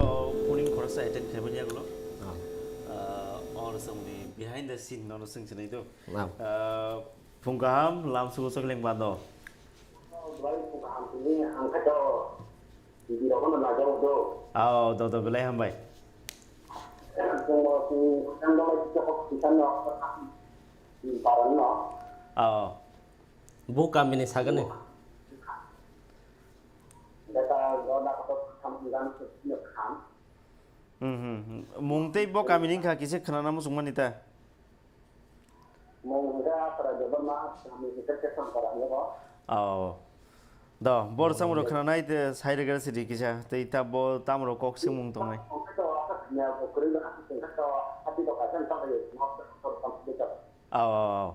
phuning khoroksa attend khaimani yagulo. Ah. Ah, hor samungni behind the scene nono swng sinai do. Ah. Ah, phung kaham, lam sugo sok leng bando. Ang khe to T V rok no najago do. Ao, do do, belai hambai. Chwng bo chwng kang dol kisa kok kisa no paran no. Ao. Bo kamini sagani. Beta do da ko tham gan no kham. Hmm, hmm, hmm. Mung tei bo kamini wngkha kisa khwnana muchungmani ta. Mung hwnkhe Asra Debbarma, kami hwnkhe Kesan Para hinwi bo. Oh. Do, bor samung rok khwnanai de sai rega sidi kisa. Tei ta bo tamro kok swngmung tongnai. Hwnkhe to asa khnya bo kwrwi ba hwnkhe to hati to kaisa ta bai. Oh, oh, oh.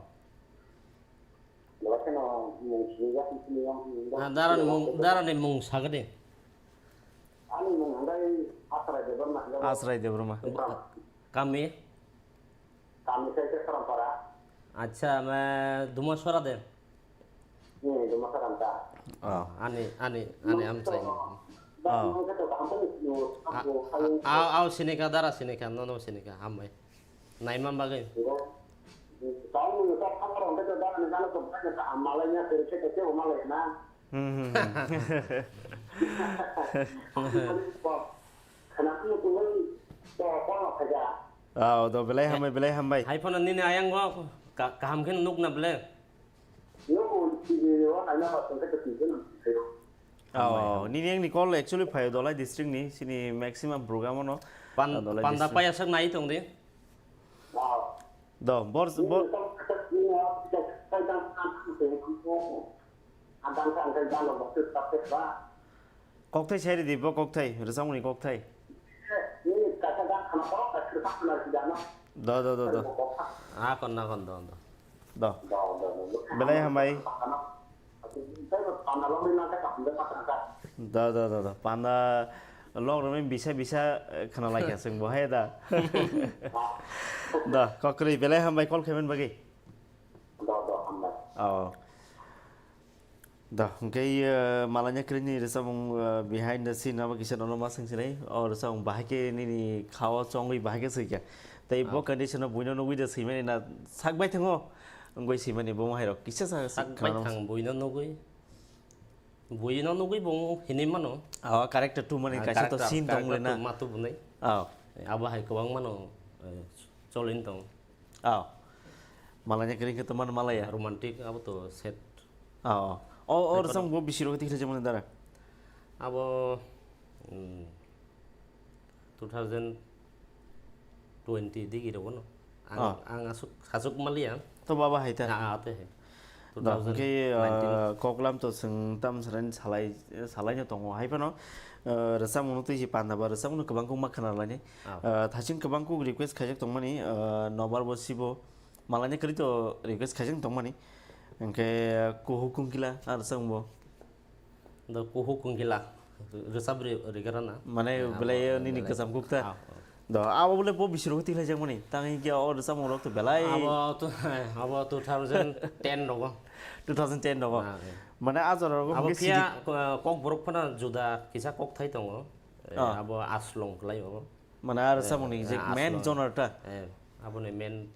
Belai kheno mung sini jak sini yang. Ah, darani mung, darani mung sagade. Ani mung hwnkhe Asra Debbarma hinwi bo. Asrai Debbarma. Kami? Kami sai khe Sarampara. Acha, me Dumasora de. Hmm, Dumasora ta. Oh. Ani, ani, ani amchai. Oh. Au, au sinika, dara sinika, nono sinika, hambai. Naima bagwi. Kau nung sa khamar hwnkhe to dara ni gana to bhai na malai na seri khe to kebo malai na. Hmm, hmm, hmm. Khwnaphano tongwi to kono khaja. Au, do belai hambai, belai hambai. Hai phano nini ayang go ka-, kaham khe nuk na ble. Yo, T V o hai na ba tong khe to T V no. Oh, nini yang ni call actually phayo Dolai district ni, sini maximum program no. Pan-, Dolai panda district. Paya sak nai tong di. Wow. Do, bor, bor. Kokthai sai ridi bo kokthai, rwchapmani kokthai. Do, do, do, do. Do. Belai hambai. Do, do, do, do. Panda log rwmani bisa, bisa, eh, khna laikha chwng bo hai da. Do, kokrwi belai hambai call khaimani bagwi. Oh. Da, hwnkhe, eh, malanya kwrwini rwchapmung, eh, behind the scene abo kisa nono ma swngsinai. O rwchapmung bahai khe nini khao chongwi bahai khe swikha. Tei bo condition no buino nugwi da swimani na sak bai thango. Wngwi swimani bo hai rok kisa sa sak bai thang buino nugwi. Buino nugwi bo hinwi mano. O character two mani kaisa to character, scene tong character le na. Two ma tu bunai. Oh. Abo hai kwbang mano, eh, cholin tong. Oh. Malanya kwrwi khe to man malaya. Romantic, abo to set. Oh. O, o rwchapmung bo bisi rok tikhe jemon dara. Abo, mm, two thousand twenty digi rok no. Ang, ang asuk, asuk maliya. To baba hai ta. Ah, ah, te hai. Two thousand nineteen. Hwnkhe, ah, koklam to chwng tam salai, salai no tongo. Hai phano, ah, rwchapmung no twi si panda ba rwchapmung no kwbang kok ma khna lainai. Ah. Ah, thaiching kwbang kok request khaijak tongmani, ah, nobar bo sibo. Malanya kwrwi to request khaijak tongmani. Hwnkhe, kuhu kungkila, ah, rwchapmung bo. Do kuhu kungkila, rwchap ri-, rigrana. Mane belai nini kwcham kuk ta? Ah, ah. Do, abo bole bo bisi rok tikhlai jakmani. Tang hingke o rwchapmung rok to belai. Abo to, abo two thousand ten rogo. Two thousand ten rogo. Ah, eh. Mane a jora rogo abo hingke phiya, sidi ko-, kokborok phano juda kisa kokthai tongo. Eh, ah. Abo aslong khlai o. Mane a rwchapmung ni je main genre ta. Eh, aboni main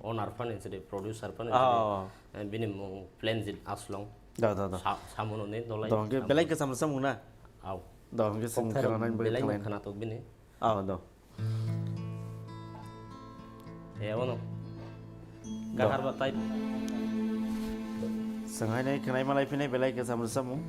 owner phano sidi, producer phano sidi. Oh. Eh, bini mung Plenjit Aslong. Da, da, da. Sa-, samono ni dolai. Do, hingke belai kwcham rwchapmung na? Au. Do, hingke chwng khwna nai belai khwna tok bini. Au, do. Eh, ono. Kahar ba type. Swnghai nai khwnai malai phinai belai kwcham rwchapmung.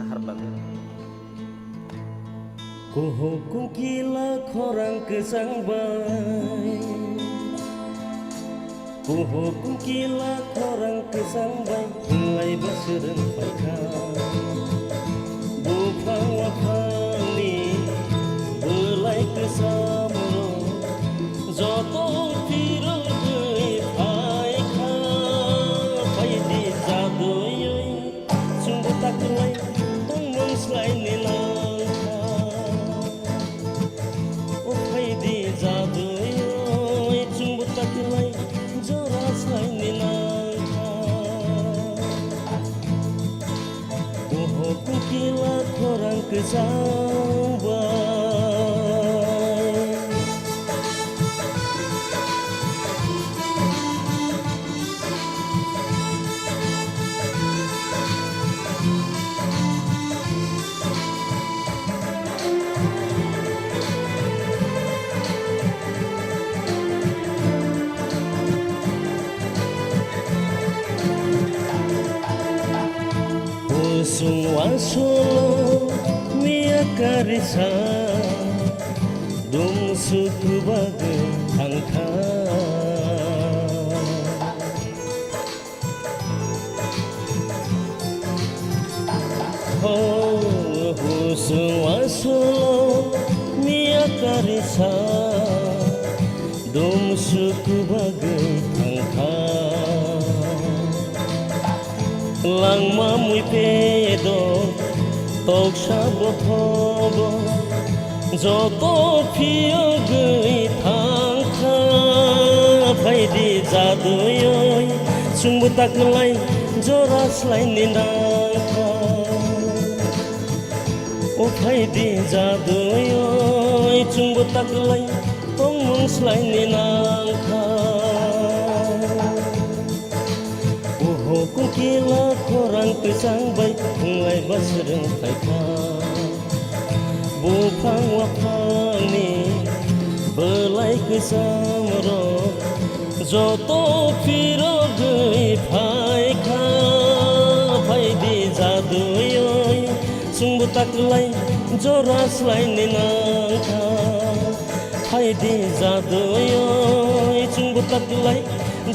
Ahar bagwi. Kuhuk kukila khorang kwchang bai. Kuhuk kukila khorang kwchang bai hinglai ba swrwng phaikha. Buphang waphangni bwlai kwcham rok joto phirogwi phaikha. Phaidi jaduyoi chwngbo taklai tongmung slaini nangkha. Jangbai. Kusung wasolo miya karisa, dum suku bagwi thangkha. Ho, kusung wasolo miya karisa, dum suku bagwi thangkha. Langma mui pedo toksa bothobo, joto phiyogwi thangkha. Phaidi jaduyoi chwngbo taklai jora slaini nangkha. O phaidi jaduyoi chwngbo taklai tongmung slaini nangkha. Oho kukila khorang kwchang bai phunglai basrwng phaikha. Buphang waphangni belai kwcham rok joto phirogwi phaikha. Phaidi jaduyoi chwngbo taklai jora slaini nangkha. Phaidi jaduyoi chwngbo taklai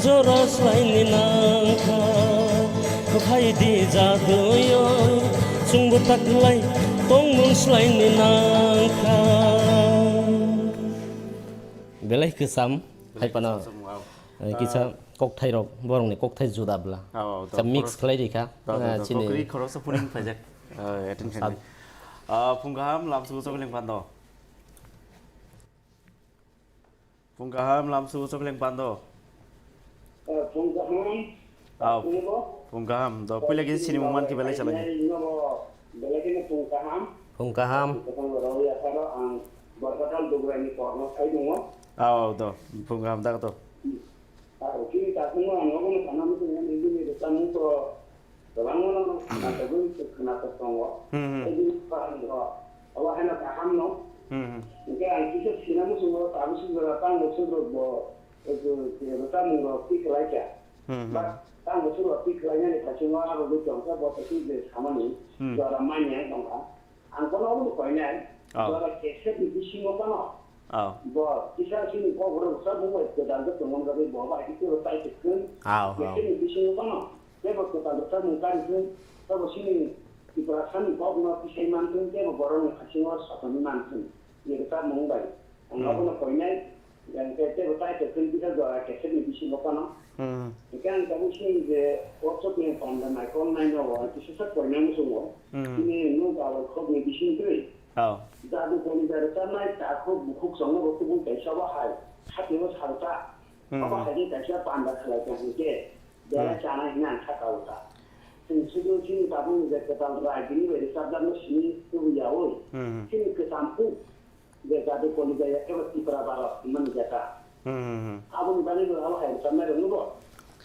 jora slaini nangkha. Phaidi jaduyoi chwngbo taklai tongmung slaini nangkha. Belai kwcham hai phano, wow. Eh, kisa kokthai rok, borokni kokthai juda bla. Wow, wow, kisa mix khlai rikha. Wow, wow, chini kokri khoroksa phuning phaijak. Eh, attention. Ah, phung kaham, lam sugo sobileng pando. Phung kaham, lam sugo sobileng pando. Eh, phung kaham. Aw, phung kaham. Do puila kisa sinimung man khe belai chalai. Belai kheno phung kaham. Phung kaham. Phung kaham rw ya phano ang Borkatal Dugrani kormo sai tongo. Aw, do phung kaham da to. Aw, chini takhungo ang obono sana muchungo nini bwsa mung to kwbangma no khwnathogwi khwnathok tongo. Hmm, hmm. Tei bini bwsa ang rw obo haino kaham no. Hmm, hmm. Hwnkhe ang kisa sina muchungo tabuk sijora tang muchungo bo. Eko, eko, tamung rok twi khlai kha. Hmm, hmm. But tamung rok twi khlai nani phaising o aro bo tong kha, bo twi je samani, hmm, jora manya wng tong kha. Ang bono obo koi nai, oh, jora kesep ni bisingo bono. Oh. Bo kisa sini kok rok sa bo bai kwdal khe tongmani bagwi bo bai khe tei tai kwthwng. Oh, oh. Kesep ni bisingo bono, tei bo kwtal rok sa mung kari thwng, tei bo sini Tiprasani kok no tisai man thwng, tei bo borok ni phaising o sotoni man thwng. Ni rwchapmung bai ang, hmm, abono koinai, yang khe tebo tai tei khwlwi kisa jora kesep ni bisingo phano. Hmm. Hwnkhe ang tabuk sini je WhatsApp ni panda naikolnai no o, ang kisa sa koinai muchungo. Hmm. Chini nuk abo khok ni bising twi. Oh. Jadu koni jadu chanai takhuk bukhuk chongno bo kubui kaisa bo hai. Hati bo salta. Hmm. Obo hai khe kaisa panda khlai kha hwnkhe, belai, hmm, chanai hwnwi ang sakha o ta. Chwng sudu chini tabukni je kwtal rai bini bai rwchapjakno simi tubu yaui. Hmm. Chini kwcham kuk je jadu koli jaya khe bo Tripura Bharat hwnmani jeta. Hmm, hmm, hmm. Aboni bagwi bo abo hai rwchapnai rokno bo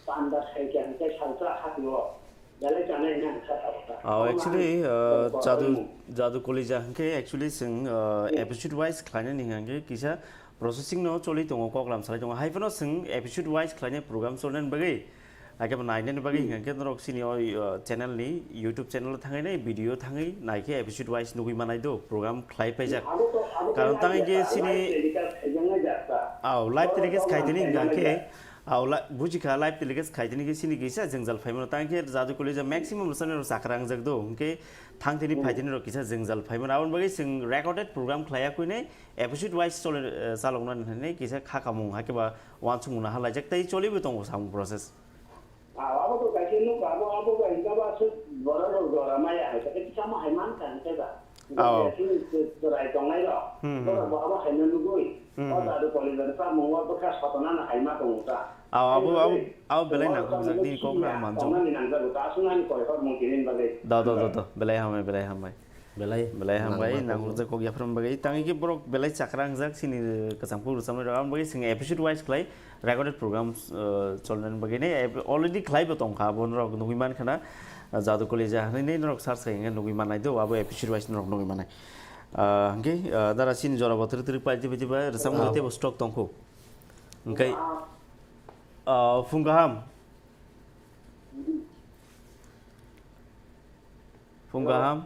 panda sai khe hwnkhe salsa hati o. Belai chanai hwnwi ang sakha o ta. Oh, actually, uh, jadu, jadu kolija hwnkhe actually chwng, uh, episode wise khlainani hwnkhe kisa processing no choli tongo, koklam salai tongo. Hai phano chwng episode wise khlainai program cholnani bagwi, hakhe bo nainani bagwi hwnkhe norok chini o, uh, channel ni YouTube channel o thangwi nai video thangwi naikhe episode wise nugwi manai do program khlai paijak. Karon tangwi khe chini Aw, live telecast khai tini hwnkha khe, aw, la-, buji kha, live telecast khai tini khe chini kisa jwngjal phaimano, tang khe jadu kolija maximum rwchapnai rok chakra wngjak do, hwnkhe thang tini phai tini rok kisa jwngjal phaimano. Aboni bagwi chwng recorded program khlai ya kwi nai episode wise chole, eh, chaloknani hwnwi kisa kha kamung hakhe ba uansukmung naha laijak tei cholibo tongo samung process. Ah, abo to kaisa nuk, abo, abo bai hwnka ba aswk borok rok jora maya hai, khe kisa ma hai man kha hwnkhe ba. Aw. Chini chwrai tongnai rok, hmm, hmm, borok bo abo hai no nugui. Hmm, o hmm. Jadu koli jadu samung o bwkha sotona no hai ma tongo ta. Aw, abo, abo, abo belai nangkukjak nini kok rok manjak. Tongnani nangjago ta, aswk nani koi kok mung tini bagwi. Do, do, do, do, belai hambai, belai hambai. Belai belai hambai, nangmani nang kok rwjak kok yapharma bagwi. Tangwi khe borok belai chakra wngjak chini, uh, kwchangphuru rwchabmani rok. Aboni bagwi chwng episode wise khlai recorded programs, uh, cholnani bagwi nai ep-, already khlai bo tongkha, abo norok nugwi mankha na, uh, Jadu Kalija hinwi nai norok search khai hwnkhe nugwi mannai do, abo episode wise norok nugwi mannai. Uh, hwnkhe, uh, dara chini jora bo twrwk twrwk paidi paidi ba rwchapmung rok teibo stock tongkhu. Hwnkhe, uh, phung kaham. Phung kaham.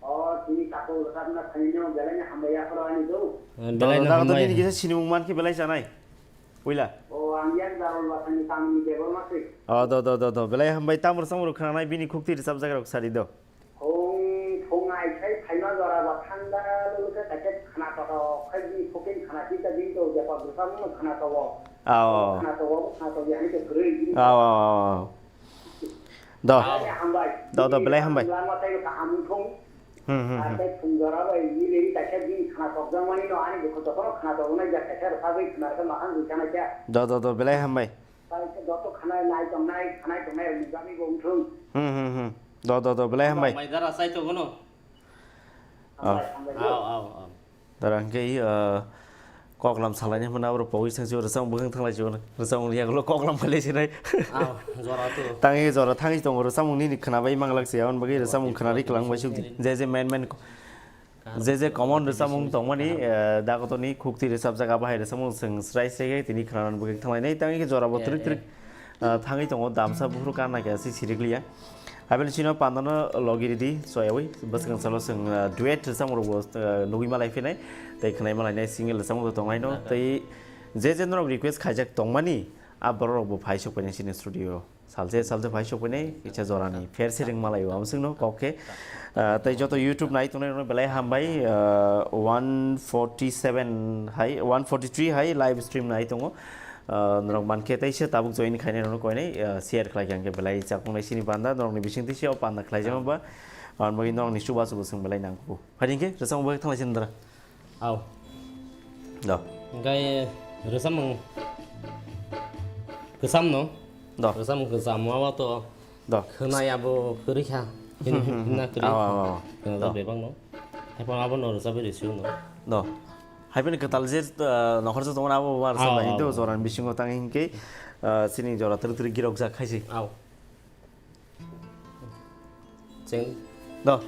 O, tini takhuk rwchapna phainino belai no hambai yapharo ani do. Eh, belai no hambai. Dol dol nini kisa sinimung mankhe belai chanai. Puila. O, ang yak Darul Basani tamni Debol Masri. O, do, do, do, do. Belai hambai, tamo rwchapmung rok khwnanai bini khukti rwchapjak rok sadi do. Phung, phung ai khai phaima jora bo thangda lulukhe kaisa khana kotor khai bini khukti khana tita din to jepar rwchapmung khana to o. Ao. Khana to o, khana to o, ani to kwrwi. Ao, ao, ao, ao. Do. Belai hambai. Do, do, belai hambai. Lama tei kaham wngthung. Hmm, hmm, hmm. Tei phung jora bai ni rei kaisa bini khana tokjakmani no ani dukhu jotono khana tokjaknai ja kaisa rwchapwi khna rwkha mahan rwchana kya. Do, do, do, belai hambai. Tei khe joto khana nai tongnai, khanai tongnai rok nukjaknai bo wngthung. Hmm, hmm, hmm. Do, do, do, belai hambai. Mai dara sai tongo no. Ah. Hambai, hambai. Ao, ao, ao. Dara hwnkhe, uh, koklam salaini hwnba abo pogwi sangsi rwchapmung bwkhwng thanglai si rwchapmung yagulo koklam khailai sinai. Ao, jora to. Tangwi jora thangwi tongo rwchapmung nini khwnabai manglak si aboni bagwi rwchapmung khwnari kwlangbai suk di. Je je main main ko-, je je common rwchapmung tongmani, uh, dagotorni khukti rwchapjak abo hai rwchapmung chwng srai srai khe tini khwnanani bwkhwng thanglainai tangwi khe jora bo twrwk twrwk. Ah, thangwi tongo, damsa buphuru kan naikhe aswk sirikliya. Haibini chino pandano logi ridi, soyawi, bwskang salo chwng, ah, duet rwchapmung rokbo, ah, nugwi malai phinai, tei khwnai malainai single rwchapmung rok tongnaino, tei je je norok request khaijak tongmani, a borok rokbo phai sokpainai chini studio. Salse, salse phai sokpainai, kisa jorani pher sereng malai o, amswkno kok khe. Ah, tei joto YouTube nai tongnai rokno belai hambai, ah, one forty seven hai, one forty three hai live stream nai tongo. Ah, norok mankhe teisa tabuk join khainai rokno koinai, ah, share khlai khe hwnkhe belai chakmung nai sini panda, norokni bising teisa o panda khlaijama ba, aboni bagwi norokni chubachu bo chwng belai nangkukgo. Phaidi hwnkhe rwchapmung bai thanglai sini dara. Au. Do. Hwnkhe rwchapmung kwcham no. Do. Rwchapmung kwcham ma ba to. Do. Khwnai abo kwrwi kha. Hini, hmm, hmm, hmm. Hina kwrwi. Aw, aw, aw. Khwnajak do. Bebak no. Haiphano abo no rwchapwi rw sio no. Do. Haiphano kwtal je, uh, nokhorsa tongmani abo bar sa bai do, jorani bisingo tang hinkhe, uh, chini jora twrwk twrwk girok jak khai se. Aw. Cheng. Do.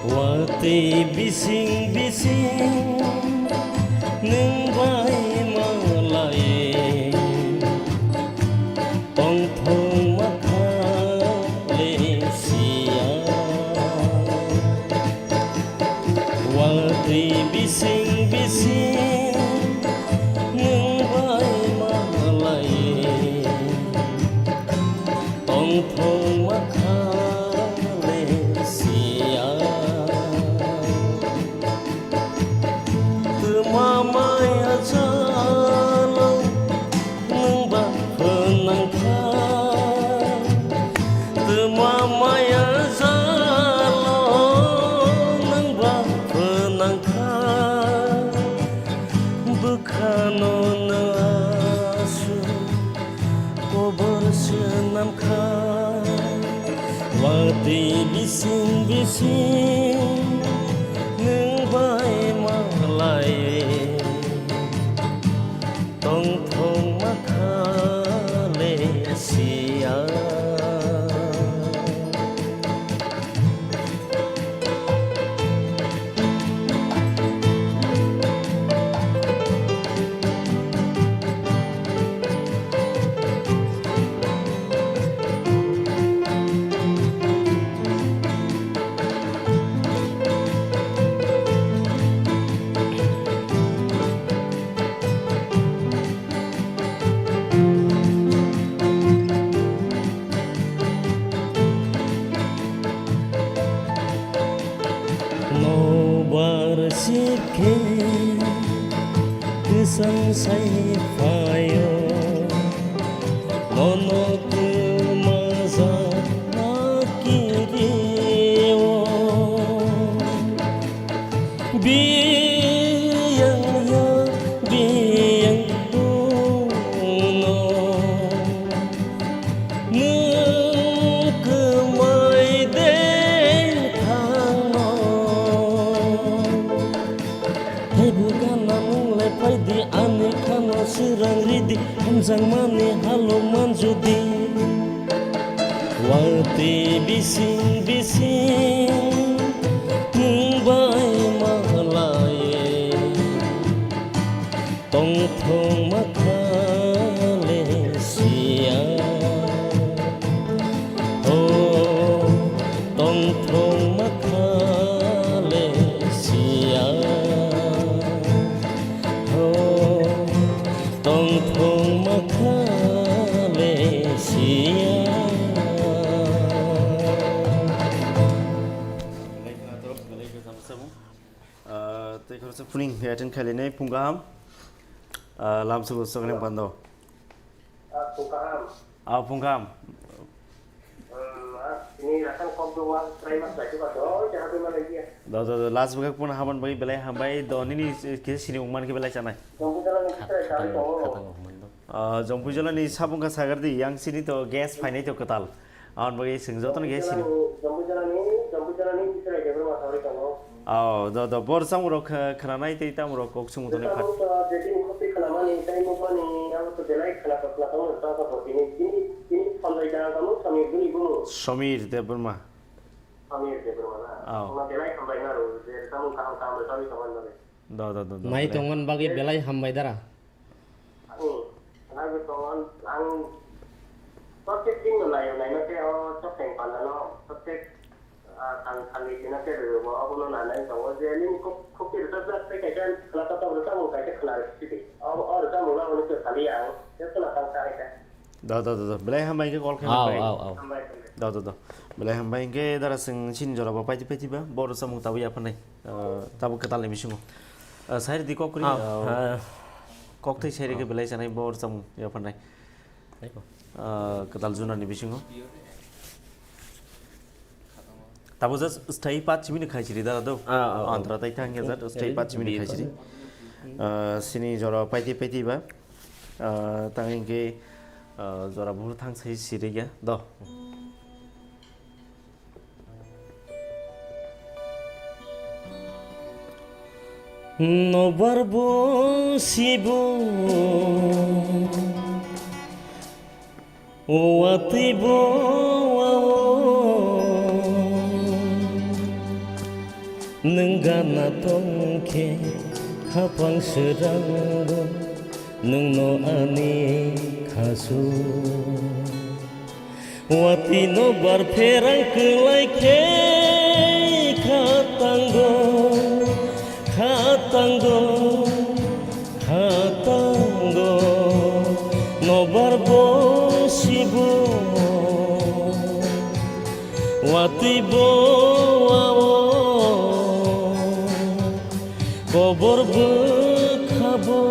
Watwi bising bising nwng bai malai tongthok ma kha le sia. Watwi bising bising nwng bai malai tongthok ma kha le sia. Twma maya jalo nwng ba phnang kha. Twma maya jalo nwng ba phnang kha. Bwkhano nwng aswk kobor swnam kha. Watwi bising bising nwng bai malai tongthok ma kha le sia. Nobar sikhe kwchang sai phaio, nono kwmajakna kirio. Biyang Di hamjakmani halok manjudi. Watwi bising bising nwng bai malaye. Tongthok makha le siya. O tongthok makha le siya. O tongthok makha le siya. Ah, tei khoroksa phuning attend khailai nai phung kaham. Ah, lamsugo sokneng pando. Ah, phung kaham. Ah, phung kaham. Hmm, ah, ini rakan kok dua, try mas lagi, Pak. Oh, jangan terima lagi ya. Do, do, do, last bagak pun haman bagi belai hambai do nini kisa sini uman ke belai chanai. Yang kita lagi kita cari tongol. Ah, Jompuijala ni sabung ka sagar di, yang sini to gas phainai to kwtal. Aboni bagwi chwng jotono gas sini. Jompuijala ni, Jompuijala ni Israel Debbarma sawi tongo. Oh, do, do, bor samung rok kha-, khwnanai tei tamo rok kok sung toni phat. Tabuk to je din khopi khwnamani tei nukmani, abo to belai khwnathok khwnathok no tongkha bo tini, tini, tini Sanjay Dang tamo Samir bini bumo. Samir Debbarma. Samir Debbarma na? Oh. Wngma belai hambai na rw, je samung kaham kaham rw sawi tongmani bagwi. Do, do, do, do. Nai tongmani bagwi belai hambai dara. Ani, ani tongo, ang protek din no naio, naino khe o choktheng pandano, protek, ah, tang thangwi tino khe rwgo, obono nanai tongo je nini kok, kokti rwchapjak tei kaisa khwnathok rwchapmung kaisa khwna rwsidi. O, o rwchapmung no hwnwi khe saliya ang, je khwna tang sa hai khe. Do, do, do, do. Belai hambai khe call khe Au, hambai. Au, au. Hambai, hambai. Do, do, do. Belai hambai khe dara chwng chini jora bo paiti paiti ba, bo rwchapmung tabuk yapharnai. Ah, tabuk kwtal ni bisingo. Ah, sai rwdi kok kwrwi, Au, ah, ah. Kok thai sai rwkhe belai chanai bo rwchapmung yapharnai. Tei ko. Ah, kwtal juna ni bisingo. Tabuk just stay paanch minute khai chiri dara do. Ah, ah, ah. Antara tai thang ya jat, stay paanch minute khai chiri. Ah, sini jora paiti paiti ba. Ah, tang hingke, ah, jora buhur thang sai siri ya do. Nobar bo sibo watwi bo wao. Nwng gana tongkhe hapang swrango nwngno ani khasu. Watwi nobar pherang kwlai khe kha tango, kha tango, kha tango. Nobar bo sibo, watwi bo wao, kobor bwkha bo.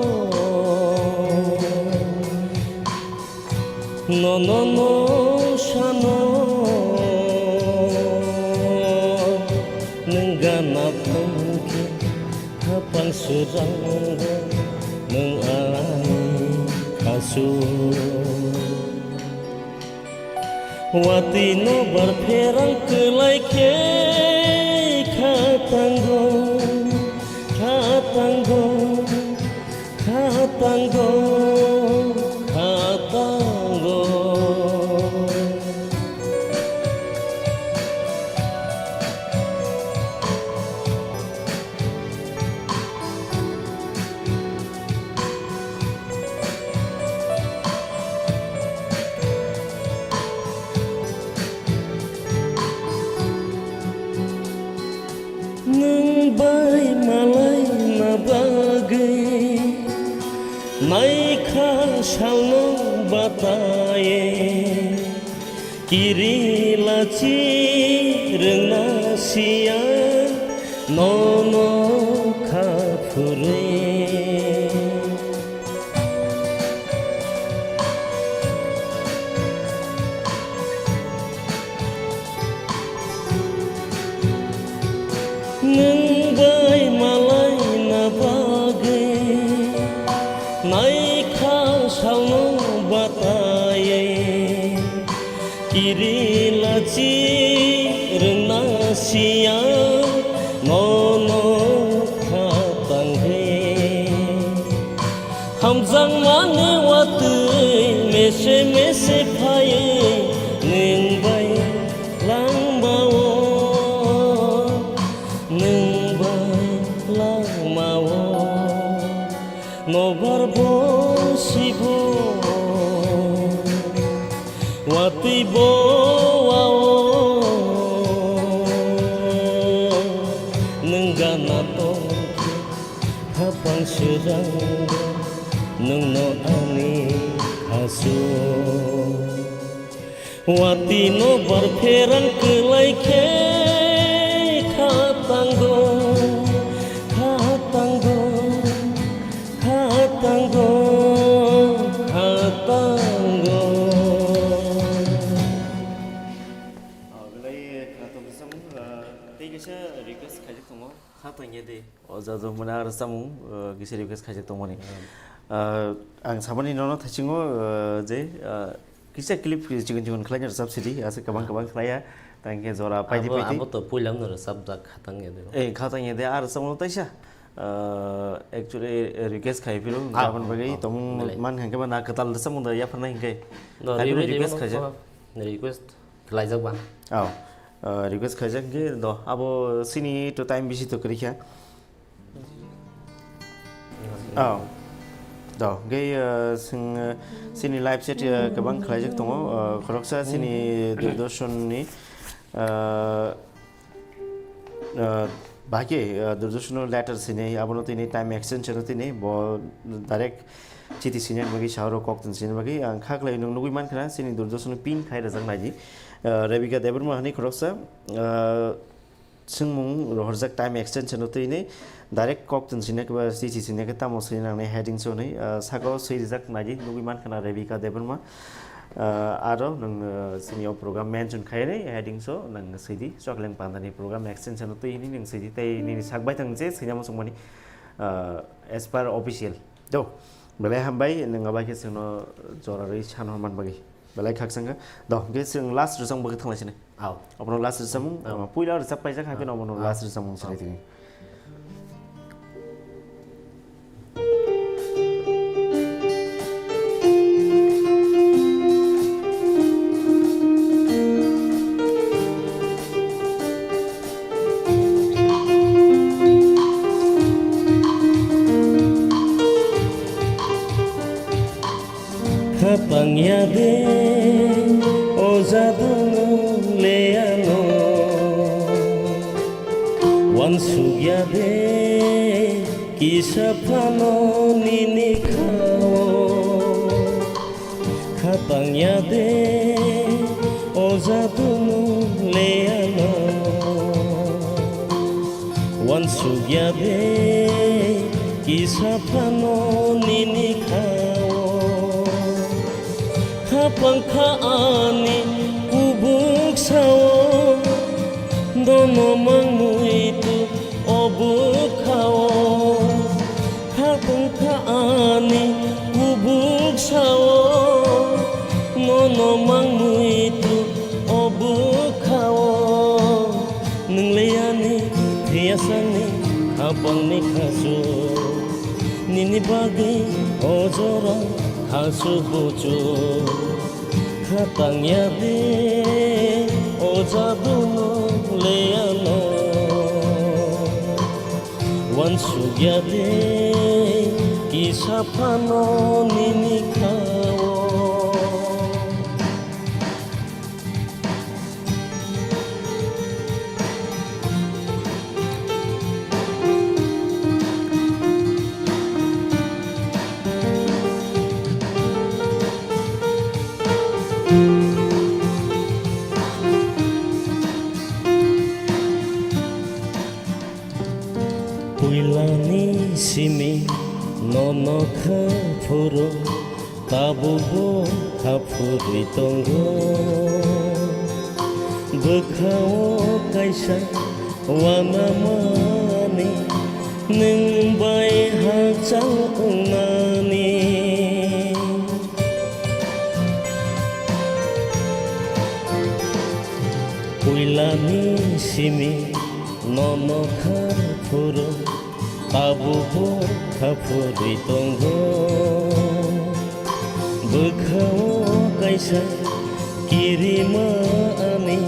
Nono no sano nwng gana phangkhe hapang swrango nwng ani khasu. Watwi nobar pherang kwlai khe kha tango, kha tango. Kha tango, kha tango. Nwng bai malaina bagwi naikha salno bataye, kiri lachi rwngna siya nono kha phurwi. Nwng bai malaina bagwi naikha salno bataye, kiri lachi rwngna siya nono kha tangwi. Hamjakmani Mese mese phaiwi nwng bai langmao, nwng bai langmao, nobar bo sibo, watwi bo wao, nwng gana tongkhe. Khapang srang nwngno ani khasu. Watwi nobar pherang kwlai khe khatango, khatango, khatango, khatango. Ah, belai khwnathok samung, ah, tei kaisa request khaijak tongo. Kha tongya de. O jadu mane ar samung, ah, kisa request khaijak tongmani. Hmm. Ah, ang samani nono thaisingo, ah, je, ah, kisa clip chikon chikon khlaina rwchap sidi, asa kwbang kwbang khlaiya, tangkhe jora paidi abo, paidi. Abo to puila no rwchapjak kha tongya de. Eh, kha tongya de, ar samung taisa, ah, actually, eh, request khai philo, ah, aboni bagwi ah, tongmung belai. Man hwnkhe ba na kwtal rwchapmung da yapharnai hwnkhe. No, hai philo request khaijak. Request. Khlaijak ba? Oh, uh, request khaijak hwnkhe do, abo sini to time bisi to kwrwi kha. Oh, do, hwnkhe, uh, swng, uh, sini live chat, uh, kwbang khlaijak tongo, uh, khoroksa sini Doordarshan ni, uh, uh, bahai khe, uh, Doordarshan no letter sinai, abono tini time extension no tini bo direct chiti sinai bagwi, sauro kok tong sinai bagwi ang kha khlai nwng nugwi mankha na, chini Doordarshan pin khai rwjak naidi. Ah, Rebecca Debbarma hani khoroksa, ah, swngmung rohorjak time extension no twi hinwi direct kok tong sinai khe ba chiti sinai khe tamo swi nangnai heading so hinwi, ah, saka o swi rijak naidi nugwi mankha na Rebecca Debbarma. Ah, aro nwng, ah, chini o program mention khai hinwi heading so nwng swi di, Chwkhleng Pandani program extension no twi hinwi nwng swi di, tei nini sak baithang je swinani muchungmani, ah, as per official. Do, belai hambai, nwng abai khe chwngno jora rwi san hor man bagwi. Belai khakchangkha. Do, hwnkhe chwng last rwchapmung bagwi thanglaisini. Ao. Abono last rwchapmung, ao, ah, puila rwchap paijak, hakhe, ao, abono, ao, last rwchapmung, ao, sinai tini. Kha tangya de o jadu no le ano, uansukya de kisa phano nini khao. Kha tangya de o jadu no le ano, uansukya de kisa phano nini khao. Khapang kha ani kubuk sao, dono mang muitu o bwkhao. Khapang kha ani kubuk sao, nono mang muitu o bwkhao. Nwng le ani thwiyasani khapangni khasu, nini bagwi o jora khasu buchu. Kha tangya de o jadu no le ano, uansukya de kisa phano nini khao. Puilani simi nono kha phuru, tabukbo kha phurwi tongo. Bwkhao kaisa uanamani, nwng bai hakchal wngnani. Puilani simi nono kha phuru, tabukbo kha phurwi tongo. Bwkhao Kaisa kirima ani,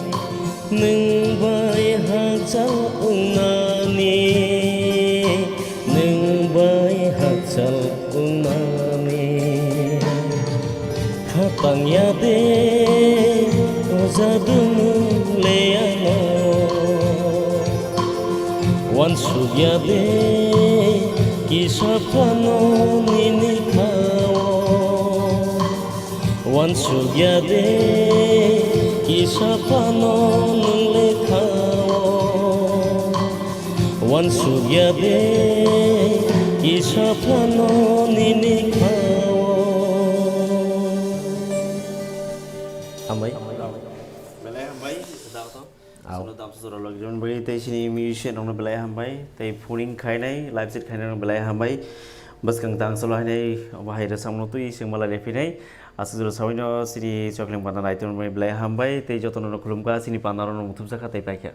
nwng bai hachal wngnani, nwng bai hachal wngnani. Hapang ya de, o jadu nwng le ano. Wansuk ya de, kisa phano nini khao. Wansuk ya de, kisa phano nwng le khao. Wansuk ya de, kisa phano nini khao. Hambai. Belai hambai, Doctor. Au. Aswkno damsa jora logi jon bai tei chini musician rokno belai hambai tei phoning khainai, live chat khainai rokno belai hambai. Bwskang tang salo hainai bahai rwchapmano twi swngma lai phinai. Aswk jora sabaino chini Chokling panda naitok rokno belai hambai tei jotono khulumkha, chini panda rokno muthupjakha tei paikha.